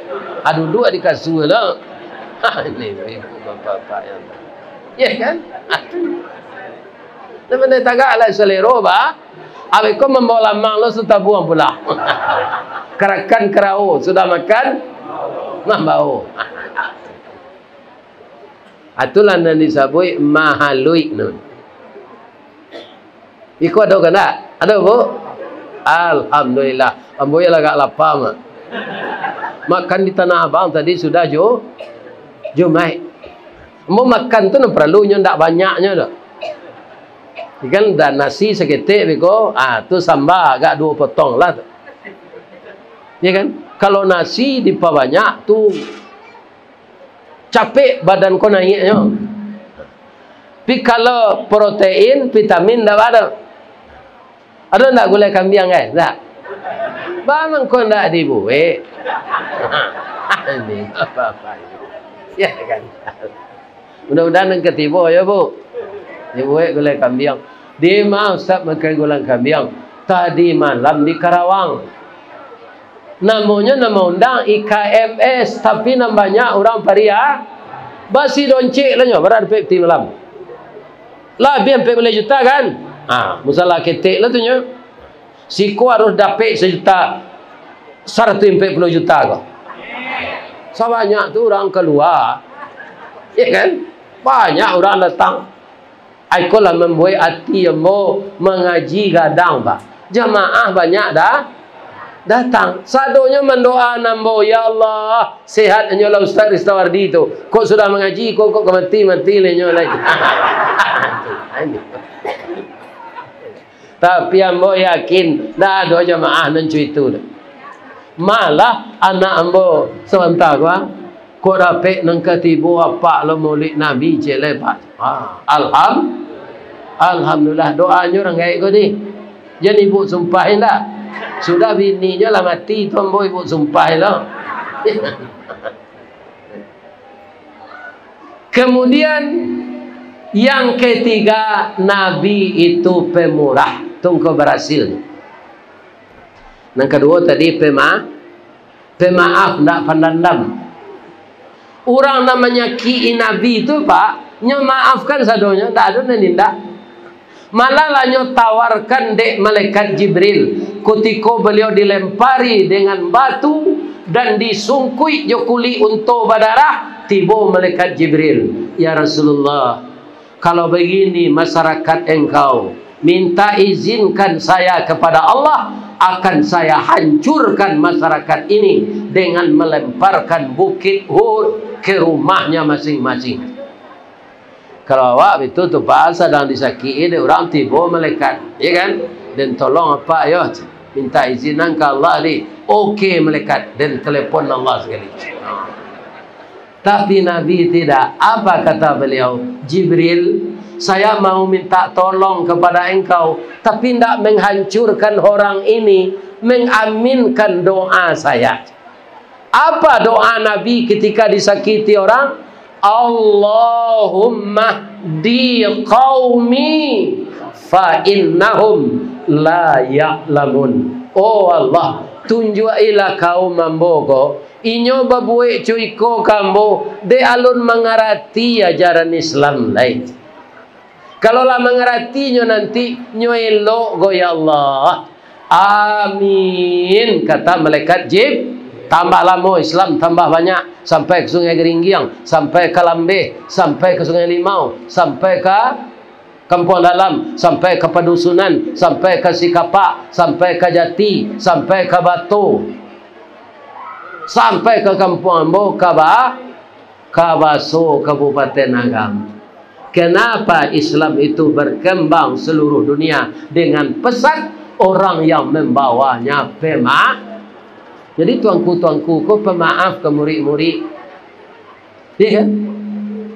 Ah, duduak di kasua lah. Ha, ini ibu bapak-bapak yang, iya kan? Ndak pandai tagak lah salero, bah. Abih ko mambawa lamang lo satabuang pulo. Karakan karao, sudah makan, mambawa. Itulah nan disabuik mahaluik tu. Iko ado kandak? Ado, Bu? Alhamdulillah. Ambo yo lah agak lapa, Mak. Makan di Tanah Abang tadi sudah Ju-, Jumaik. Ambo makan tu nan paralu, nyo ndak banyaknyo doh. Kan dah nasi saketek beko, ah, tu samba agak duo potong lah tu. Ya kan? Kalau nasi dipabanyak tu, capek badan ko naiknyo. Tapi kalau protein, vitamin, ndak ado. Ado ndak gulai kambiang, guys? Ndak. Bang, ko ndak dibuek. Ini apa-apa. Ya kan? Mudah-mudahan nan katibo, ya, Bu. Dibuek gulai kambiang. Di ma Ustaz makan gulai kambiang? Tadi malam di Karawang. Namonyo nan maundang I K M S, tapi nan banyak urang Paria. Basi doncek lah nyo, bara dapek peti malam. Labiah ampek baleh juta kan? Ha, musala ketek lah tu nyo. Siko harus dapek sajuta, saratuih ampek puluah juta ko. Sabanyak tu urang kalua. Ya kan? Banyak urang datang. Ai ko lah mambuek ati ambo mangaji gadang, Pak. Jamaah banyak da-, datang. Sadonyo mandoa ambo, "Ya Allah, sehat anyolah Ustaz Ristawardi tu. Kok sudah mangaji, kok, kok ka mati, mati lah nyo lai." Tapi ambo yakin, ndak ado jamaah nan cuitu tu. Malah anak ambo sabanta ko, ah, kok dapek nan katibo apak lo Maulid Nabi, cek lai, Pak. Ah, alham-, alhamdulillah, doanyo urang gaek ko ni. Jan ibu sumpah indak? Sudah bininyo lah mati tu ambo ibu sumpah lo. Kemudian yang ketiga, Nabi itu pemurah, tungko barasil. Nan kaduo tadi pema-, pemaaf, ndak pandandam. Urang nan manyakik-i Nabi tu, Pak, nyo maafkan sadonyo, ndak ado nan indak. Malah lah nyo tawarkan dek malaikat Jibril, kutiko baliau dilempari dengan batu dan disungkuik jo kulik unto badarah, tibo malaikat Jibril, "Ya Rasulullah, kalau begini masyarakat engkau, minta izinkan saya kepada Allah, akan saya hancurkan masyarakat ini dengan melemparkan bukit Uhud ke rumahnya masing-masing." Kalau awak bitu tu, Pak, sadang disakik-i dek urang, tibo malaikat, ya kan? "Den tolong apak yo, minta izinan ka Allah di." "Oke, malaikat." Den telepon Allah sakali. Tapi Nabi tidak. Apa kata beliau? "Jibril, saya mau minta tolong kepada engkau, tapi ndak menghancurkan orang ini, mengaminkan doa saya." Apa doa Nabi ketika disakiti orang? "Allahumma di qaumi fa innahum la ya'lamun." Oh Allah, tunjuak-ilah kaum ambo ko, inyo babuek cuiko ka ambo, dek alun mangarati ajaran Islam lai. Kalau lah mangarati nyo nanti, nyo elok ko, ya Allah. Amin, kata malaikat Jib. Tambah lamo Islam, tambah banyak, sampai ka Sungai Geringgiang, sampai ka Lambeh, sampai ka Sungai Limau, sampai ka Kampuang Dalam, sampai ka Padusunan, sampai ka Sikapak, sampai ka Jati, sampai ka Bato, sampai ka kampuang ambo, ka Ba-, ka Baso, Kabupaten Agam. Kenapa Islam itu berkembang seluruh dunia dengan pesat? Orang yang membawanya pema-, jadi tuanku-tuanku ko pemaaf ka murid-murid. Iya kan?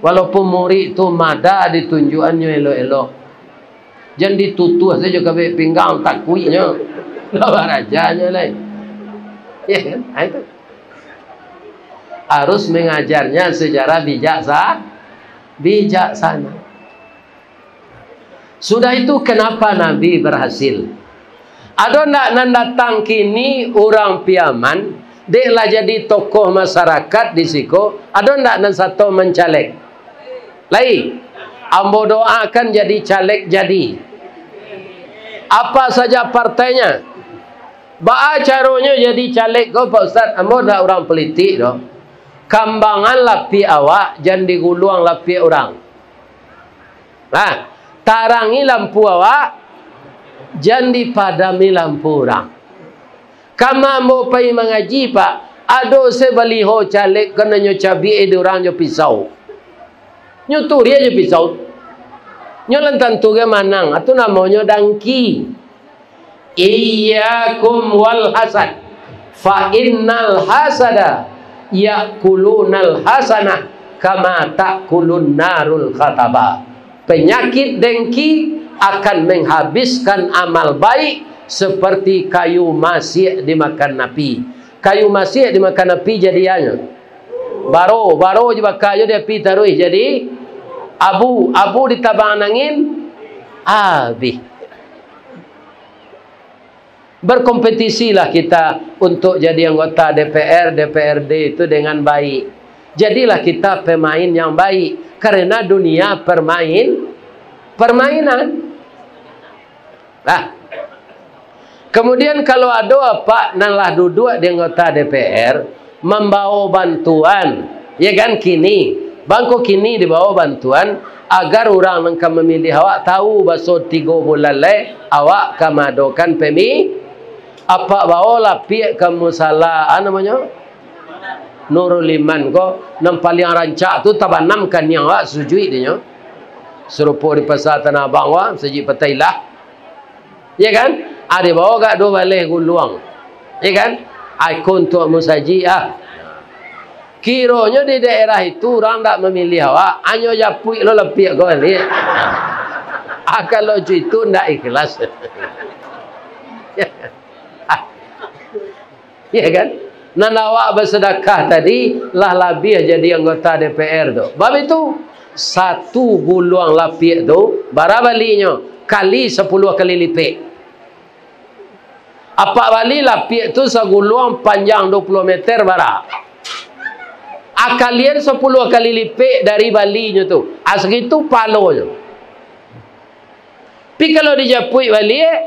Walaupun murid tu mada ditunjuakannyo elok-elok. Jan ditutuah sajo kabek pinggang, takuiknyo. Lah barajanyo lai. Iya kan? Ha, itu. Harus mengajarnya secara bijaksa-, bijaksana. Sudah itu, kenapa Nabi berhasil? Ado ndak nan datang kini urang Piaman, dek lah jadi tokoh masyarakat di siko, ado ndak nan sato mancaleg? Lai, ambo doakan jadi caleg jadi. Apa saja partainya. Baa caronyo jadi caleg ko, Pak Ustaz? Ambo ndak urang politik doh. Kambangan lapiak awak, jan diguluang lapiak urang. Nah, tarangi lampu awak, jan dipadami lampu urang. Kama ambo pai mangaji, Pak, ado se baliho caleg kananyo cabiak di urang jo pisau. Nyo turiak jo pisau. Nyo lan tantu ge manang, atu namonyo dangki. Iyyakum wal hasad, fa innal hasada ya'kulunal hasanah kama ta'kulun narul khataba. Penyakit dengki akan menghabiskan amal baik seperti kayu masiak dimakan api. Kayu masiak dimakan api jadianyo. Baro, baro je bakar jo di api taruih jadi abu, abu ditabang angin, abih. Berkompetisilah kita untuk jadi anggota D P R, D P R D itu dengan baik. Jadilah kita pemain yang baik, karena dunia permain-, permainan. Nah, kemudian kalau ado apak nan lah duduak di anggota D P R, mambawo bantuan, ya kan, kini, bangko kini dibawo bantuan, agar urang nan ka mamiliah awak tahu, baso tigo bulan lai awak ka maadokan pemi-, apak bawo lapiak ka musala, a namonyo? Nurul Iman ko, nan paliang rancak tu, tabanam kaniang awak sujuik dinyo. Sarupo di Pasa Tanah Abang wa, Masajik Patailah. Ya kan? Ado bawo gak duo baleh guluang. Ya kan? Ai ko untuak musajik ah. Kironyo di daerah itu urang dak mamiliah awak, hanyo japuik lo lapiak ko baliak. Ah, kalau itu ndak ikhlas. Ya kan? Nan awak basadakah tadi lah labiah jadi anggota D P R tu. Bab itu, satu guluang lapiak tu, bara balinyo? Kali sapuluah kali lipek. Apak bali lapiak tu saguluang panjang duo puluah meter bara. Akalian sapuluah kali lipek dari balinyo tu. Ah, sagitu palonyo. Tapi kalau dijapuik baliak,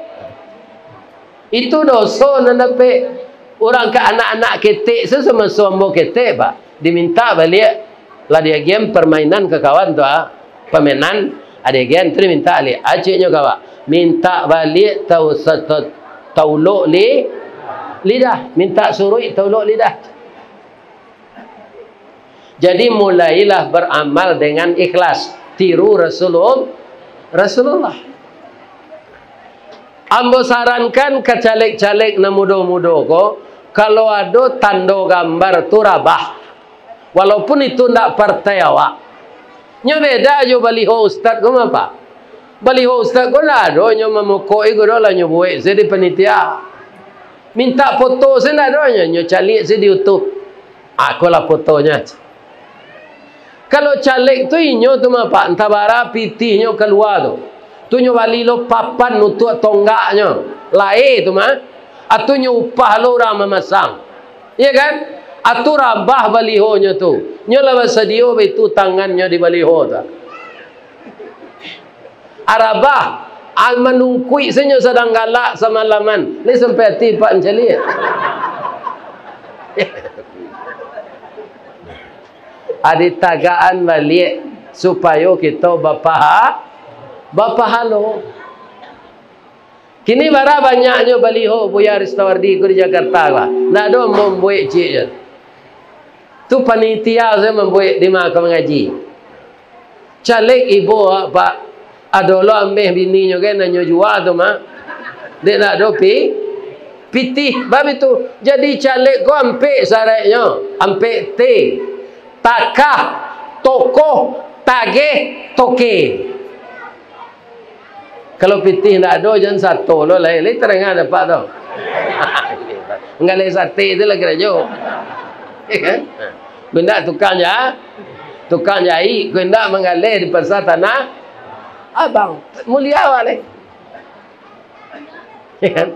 itu doso nan dapek. Urang ka anak-anak ketek, sasamo ambo ketek, Pak. Dimintak baliak, lah diagian permainan ka kawan tu, ah. Pamainan, ah, diagian tu dimintak baliak. Aciknyo ka awak, mintak baliak tau-, sa-, ta-, taulok li-, lidah. Mintak suruik taulok lidah. Jadi, mulailah beramal dengan ikhlas. Tiru Rasulul-, Rasulullah. Ambo sarankan ka caleg-caleg nan mudo-mudo ko, kalau ado tando gambar tu rabah, walaupun itu ndak partai awak. Nyo beda jo baliho ustad ko, mapa? Baliho ustad ko ndak ado nyo mamokok-i ko doh, lah nyo buek se di panitia. Mintak foto se ndak ado nyo, nyo caliak se di YouTube. Ah, ko lah fotonyo. Kalau caleg tu inyo tu mah, Pak, antah bara pitihnyo kalua tu. Tu nyo bali lo papan untuak tonggaknyo. Lae tu mah. Atu nyo upah lo urang mamasang. Iya kan? Atu rabah balihonyo tu. Nyo lah basadio baitu tangannyo di baliho tu. Arabah, al manungkuik se nyo sadang galak samalaman. Lai sampai ati Pak mancaliak. Adi tagaan baliak supayo kito bapaha-, Bapahalo. Kini bara banyaknyo baliho Buya Ristawardi ko di Jakarta ko. Ndak ado mambuek ciek je. Tu panitia sajo mambuek di ma ka mangaji. Caleg ibo, Pak. Ado lo ameh bininyo kan, nanyo jua tu mah. Dek ndak ado pi-, pitih. Bab itu, jadi caleg ko ampek syaratnyo. Ampek T. Takah, tokoh, tageh, toke. Kalau pitih ndak ado, jan sato lo lai. Lai tarang dapek tu. Manggaleh sate tu lah karajo. Ya kan? Kok indak tukang ja-, tukang jahit, kok indak manggaleh di Pasar Tanah Abang. Mulia awak lai. Ya kan?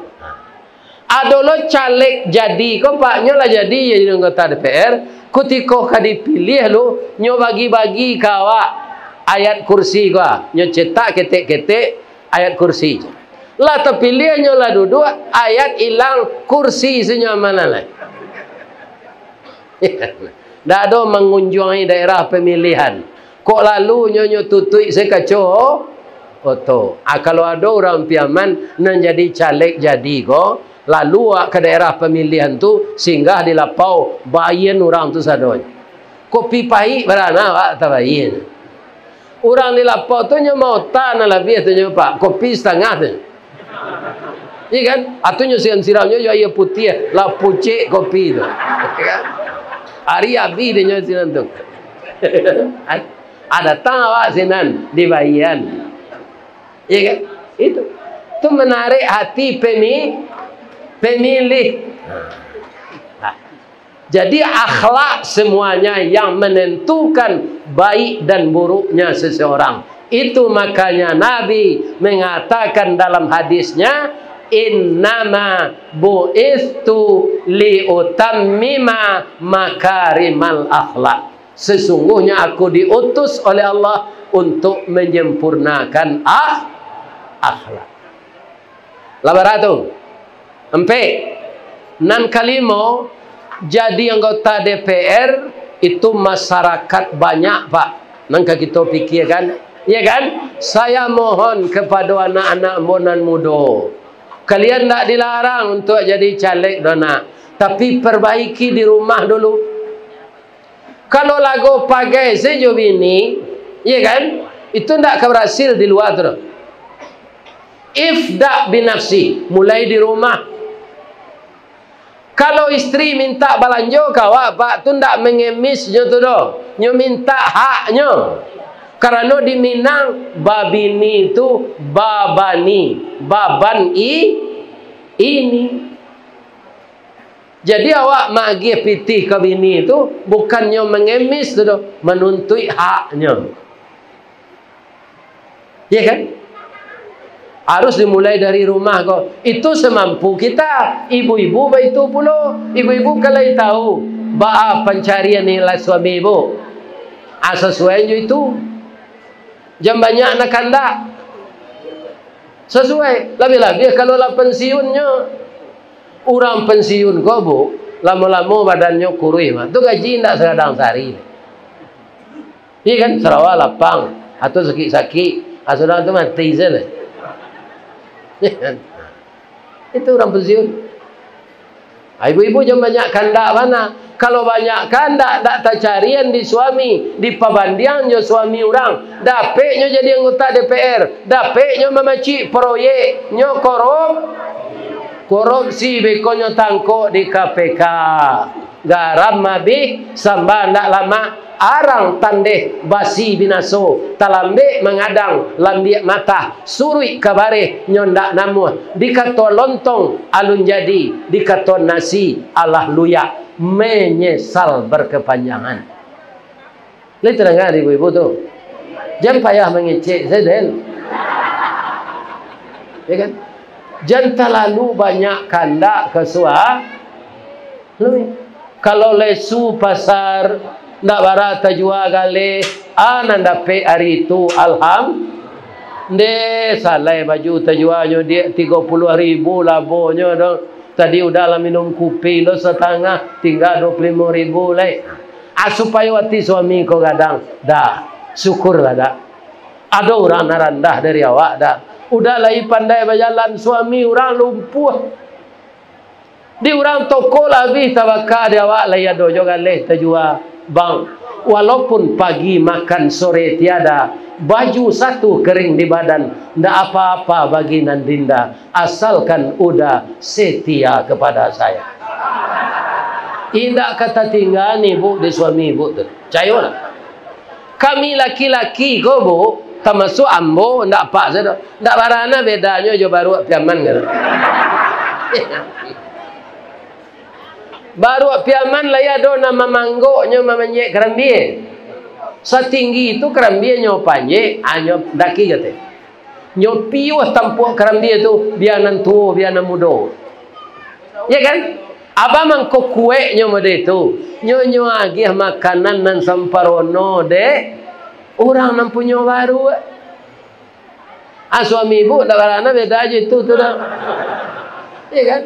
Ado lo caleg jadi ko, Pak, nyo lah jadi, jadi anggota D P R, kutiko ka dipiliah lo, nyo bagi-bagi ka awak ayat kursi ko, nyo cetak ketek-ketek ayat kursi. Lah tapiliah, nyo lah duduak, ayat ilang, kursi se nyo amanah lai. Ndak ado mangunjuangi daerah pamilihan. Kok lalu nyo, nyo tutuik se kaco oto. Ah, kalau ado urang Piaman nan jadi caleg jadi ko, lalu awak ka daerah pamilihan tu, singgah di lapau, baian urang tu sadonyo. Kopi pahik bara nan awak tabaian. Urang di lapau tu nyo maota nan labiah tu nyo, Pak, kopi satangah tu. Iya kan? Atu nyo siram-siramnyo jo aia putiah, lah pucek kopi tu. Iya kan? Ari abih dek nyo sinan tu. Ah, datang awak sinan, dibaian. Iya kan? Itu. Tu menarik hati pemi-, pemilih. Nah. Jadi, akhlak semuanya yang menentukan baik dan buruknya seseorang. Itu makanya Nabi mengatakan dalam hadisnya, "Innama bu'istu liutammima makarimal akhlak." Sesungguhnya aku diutus oleh Allah untuk menyempurnakan ah-, akhlak. Lah bara tu? Ampek. Nan kalimo, jadi anggota D P R itu masyarakat banyak, Pak. Nan ka kito pikirkan, ya kan? Saya mohon kepada anak-anak ambo nan mudo, kalian ndak dilarang untuk jadi caleg doh, nak. Tapi perbaiki di rumah dulu. Kalau lago pagai se jo bini, iya kan? Itu ndak ka barasil di lua tu doh. Ibda' binafsi, mulai di rumah. Kalau istri mintak balanjo ka awak, Pak, tu ndak mangemis nyo tu doh. Nyo mintak haknyo. Karano di Minang, babini tu babani, baban i-, ini. Jadi, awak magiah pitih ka bini tu, bukannyo mangemis tu doh, manuntuik haknyo. Iya kan? Harus dimulai dari rumah ko. Itu semampu kita. Ibu-ibu baitu pulo. Ibu-ibu kan lai tahu baa pancarian nilai suami ibu. Ah, sasuai jo itu. Jan banyak nan kandak. Sasuai. Labiah-labiah kalau lah pensiunnyo. Urang pensiun ko, Bu, lamo-lamo badannyo kuruih mah. Tu gaji indak sagadang sahari. Iya kan? Sarawa lapang, atau sakik-sakik, ah, sudah tu mati se lah. Iya kan? Itu urang pensiun. Ah, ibu-ibu jan banyak kandak bana. Kalau banyak kandak, ndak tacarian di suami, dipabandiang jo suami urang, dapeknyo jadi anggota D P R, dapeknyo mamacik proyek, nyo korup-, korupsi, beko nyo tangkok di K P K. Garam abih, samba ndak lamak, arang tandeh basi binaso, talambek mangadang, lambiak matah, suruik ka bareh, nyo ndak namuah, dikato lontong alun jadi, dikato nasi alah luyak, menyesal berkepanjangan. Lai tadanga dek ibu-ibu tu? Jan payah mangecek se den. Ya kan? Jan talalu banyak kandak ka sua-, Lui. Kalau lesu pasar, ndak bara tajua galeh, a nan dapek ari tu, alham-, ndeh, salai baju tajuanyo, diak, tigo puluah ribu labonyo doh. Tadi udah lah minum kupi lo satangah, tingga duo puluah limo ribu lai. A, supayo ati suami ko gadang. Dah, syukurlah dah. Ado urang nan randah dari awak dak? Udah lai pandai bajalan, suami urang lumpuah. Di urang toko lah abih tabaka, di awak lai ado jo galeh tajua, Bang. Walaupun pagi makan sore tiada, baju satu kering di badan, ndak apa-apa bagi nan dinda, asalkan udah setia kepada saya. Indak ka tatingga ni, Bu, di suami Ibu tu. Cayolah. Kami laki-laki ko, Bu, tamasuak ambo, ndak apak sado. Ndak barana bedanyo jo baruak Piaman kan. Baruak Piaman lai ado nan mamanggoknyo mamanjek karambia. Satinggi itu karambianyo panjek, anyo daki kate. Nyo piuah tampuak karambia tu, bia nan tuo, bia nan mudo. Ya kan? Abah mangko kueknyo mode tu. Nyo, nyo agiah makanan nan samparono dek urang nan punyo baruak. Ah, suami ibu ndak barana beda aja itu tu dah. Ya kan?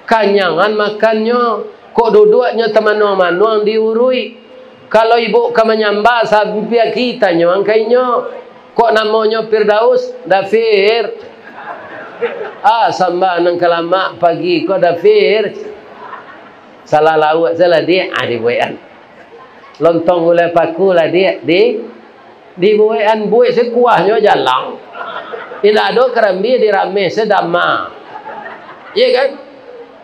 Kanyangan makannyo, kok duduaknyo tamanuang-manuang diuruik. Kalau ibu ka manyambah, sampai kitanyo angkainyo. Kok namonyo Firdaus? Dafir. Ah, sambah nan kalamak pagi ko Dafir. Salah lauak salah diak, ah, dibuekan. Lontong gulai paku lah diak, di, dibuekan buek sekuahnyo jalang. Indak ado karambia dirameh sedama. Iya kan?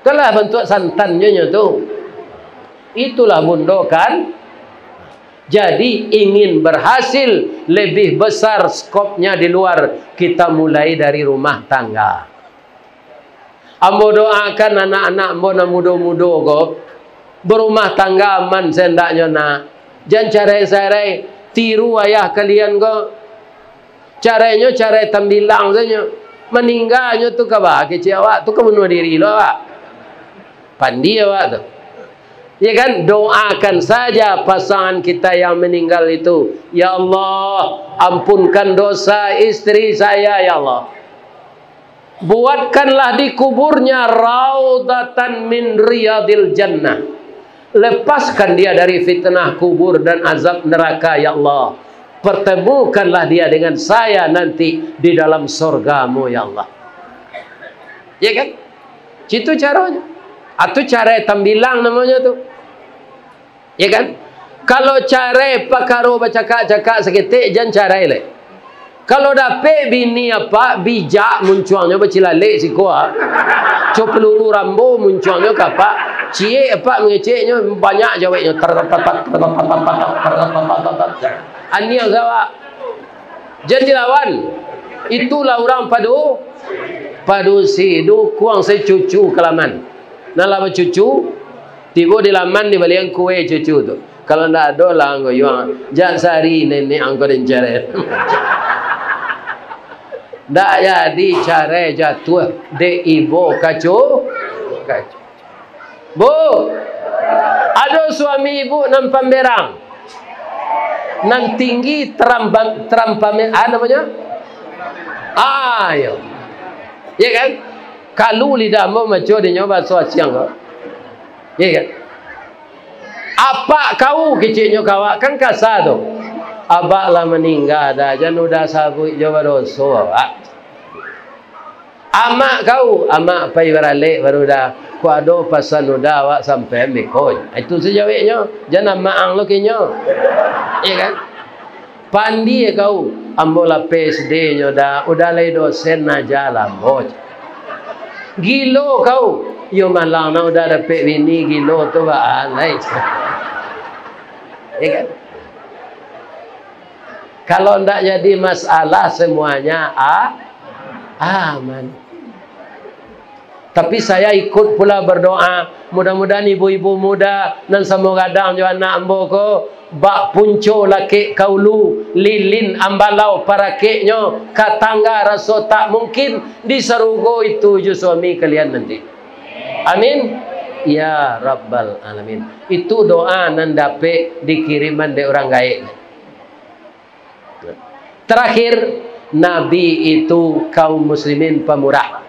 Itulah bantuak santannyo nyo tu. Itulah bundo kan. Jadi, ingin berhasil, lebih besar skopnya di luar, kita mulai dari rumah tangga. Ambo doakan anak-anak ambo nan mudo-mudo ko, berumah tangga aman saindaknyo nak. Jan carai-carai, tiru ayah kalian ko. Carainyo carai tambilang sajo. Maningganyo tu ka ba kecek awak, tu ka bunuah diri lo awak. Pandi awak tu. Ya kan? Doakan saja pasangan kita yang meninggal itu. Ya Allah, ampunkan dosa istri saya, ya Allah. Buatkanlah di kuburnya raudatan min riyadil jannah. Lepaskan dia dari fitnah kubur dan azab neraka, ya Allah. Pertemukanlah dia dengan saya nanti di dalam sorga-Mu, ya Allah. Ya kan? Itu caronyo. Atau carai tambilang namonyo tu. Ya kan? Kalau carai pakaro bacakak-cakak saketek, jan carai lai. Kalau dapek bini apak bijak muncuangnyo bacilalek siko, ah. Co peluru Rambo muncuangnyo ka apak. Ciek apak mangeceknyo, banyak jaweknyo. Aniang sawak. Jan dilawan. Itulah urang padu-, padusi, dukuang sacucu kalaman. Nah, lah bacucu, tibo di laman dibalian kue cucu tu. Kalau ndak ado lah anggo yuang, jak sari nenek angko den carai. Ndak jadi carai jatuah, dek ibo kacu, kacu. Bu, ado suami ibu nan pamberang, nan tinggi terampa-, terampamin, ah, namonyo? Ah, iyo. Iya kan? Kalu lidah ambo maco dinyo baso asiang ko. Iya kan? Apak kau keceknyo ka awak, kan kasa tu. Abak lah maningga dah, jan udah sabuik jo badoso awak. Amak kau, amak pai baralek baru dah. Kok ado pasan udah awak sampai meko. Itu sajaweknyo. Jan amak ang lo kenyo. Iya kan? Pandie kau, ambo lah P S D nyo dah, udah lai dosen aja lah ambo. Gilo kau, yo malang nah udah dapek bini gilo tu baa lai. Ya kan? Kalau ndak jadi masalah semuanya a-, aman. Tapi saya ikut pula berdoa, mudah-mudahan ibu-ibu muda nan samo gadang jo anak ambo ko, bak punco lakek ka ulu, lilin ambalau parakeknyo, ka tangga raso tak mungkin, di sarugo itu jo suami kalian nanti. Amin. Ya Rabbal Alamin. Itu doa nan dapek dikiriman dek urang gaek. Terakhir, Nabi itu kaum muslimin pemurah.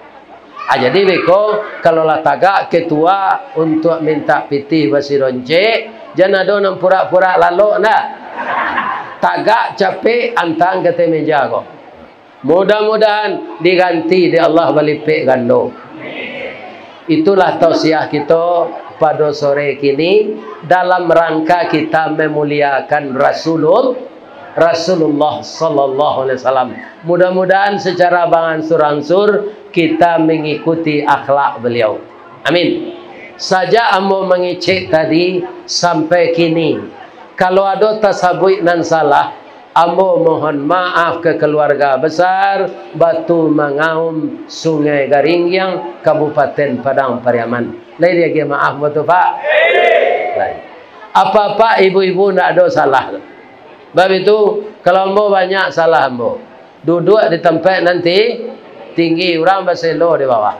Ah, jadi beko, kalau lah tagak ketua untuk minta pitih basironcek, jan ado nan purak-purak lalok ndak? Tagak capek, antang ka ateh meja ko. Mudah-mudahan diganti dek Allah balipek gando. Itulah tausiah kito pado sore kini dalam rangka kita memuliakan Rasulul-, Rasulullah sallallahu alaihi wasallam. Mudah-mudahan secara beransur-ansur kita mengikuti akhlak beliau. Amin. Sajak ambo mangecek tadi sampai kini, kalau ado tasabuik nan salah, ambo mohon maaf ka kaluarga besar Batu Mangaum, Sungai Garinggiang, Kabupaten Padang Pariaman. Lai diagiah maaf ambo tu, Pak? Lai. Apak-apak, ibu-ibu, ndak ado salah. Sebab itu, kalau ambo banyak salah ambo. Duduak di tampek nan ti-, tinggi, urang baselo di bawah.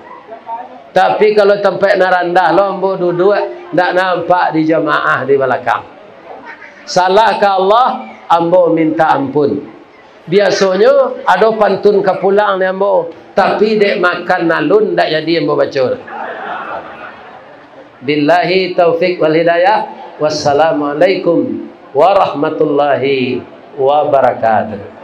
Tapi kalau tampek nan randah lo ambo duduak, ndak nampak di jamaah di balakang. Salah ka Allah, ambo minta ampun. Biasonyo ado pantun ka pulang ni ambo, tapi dek makan alun ndak jadi ambo baco. Billahi taufik wal hidayah. Wassalamualaikum warahmatullahi wabarakatuh.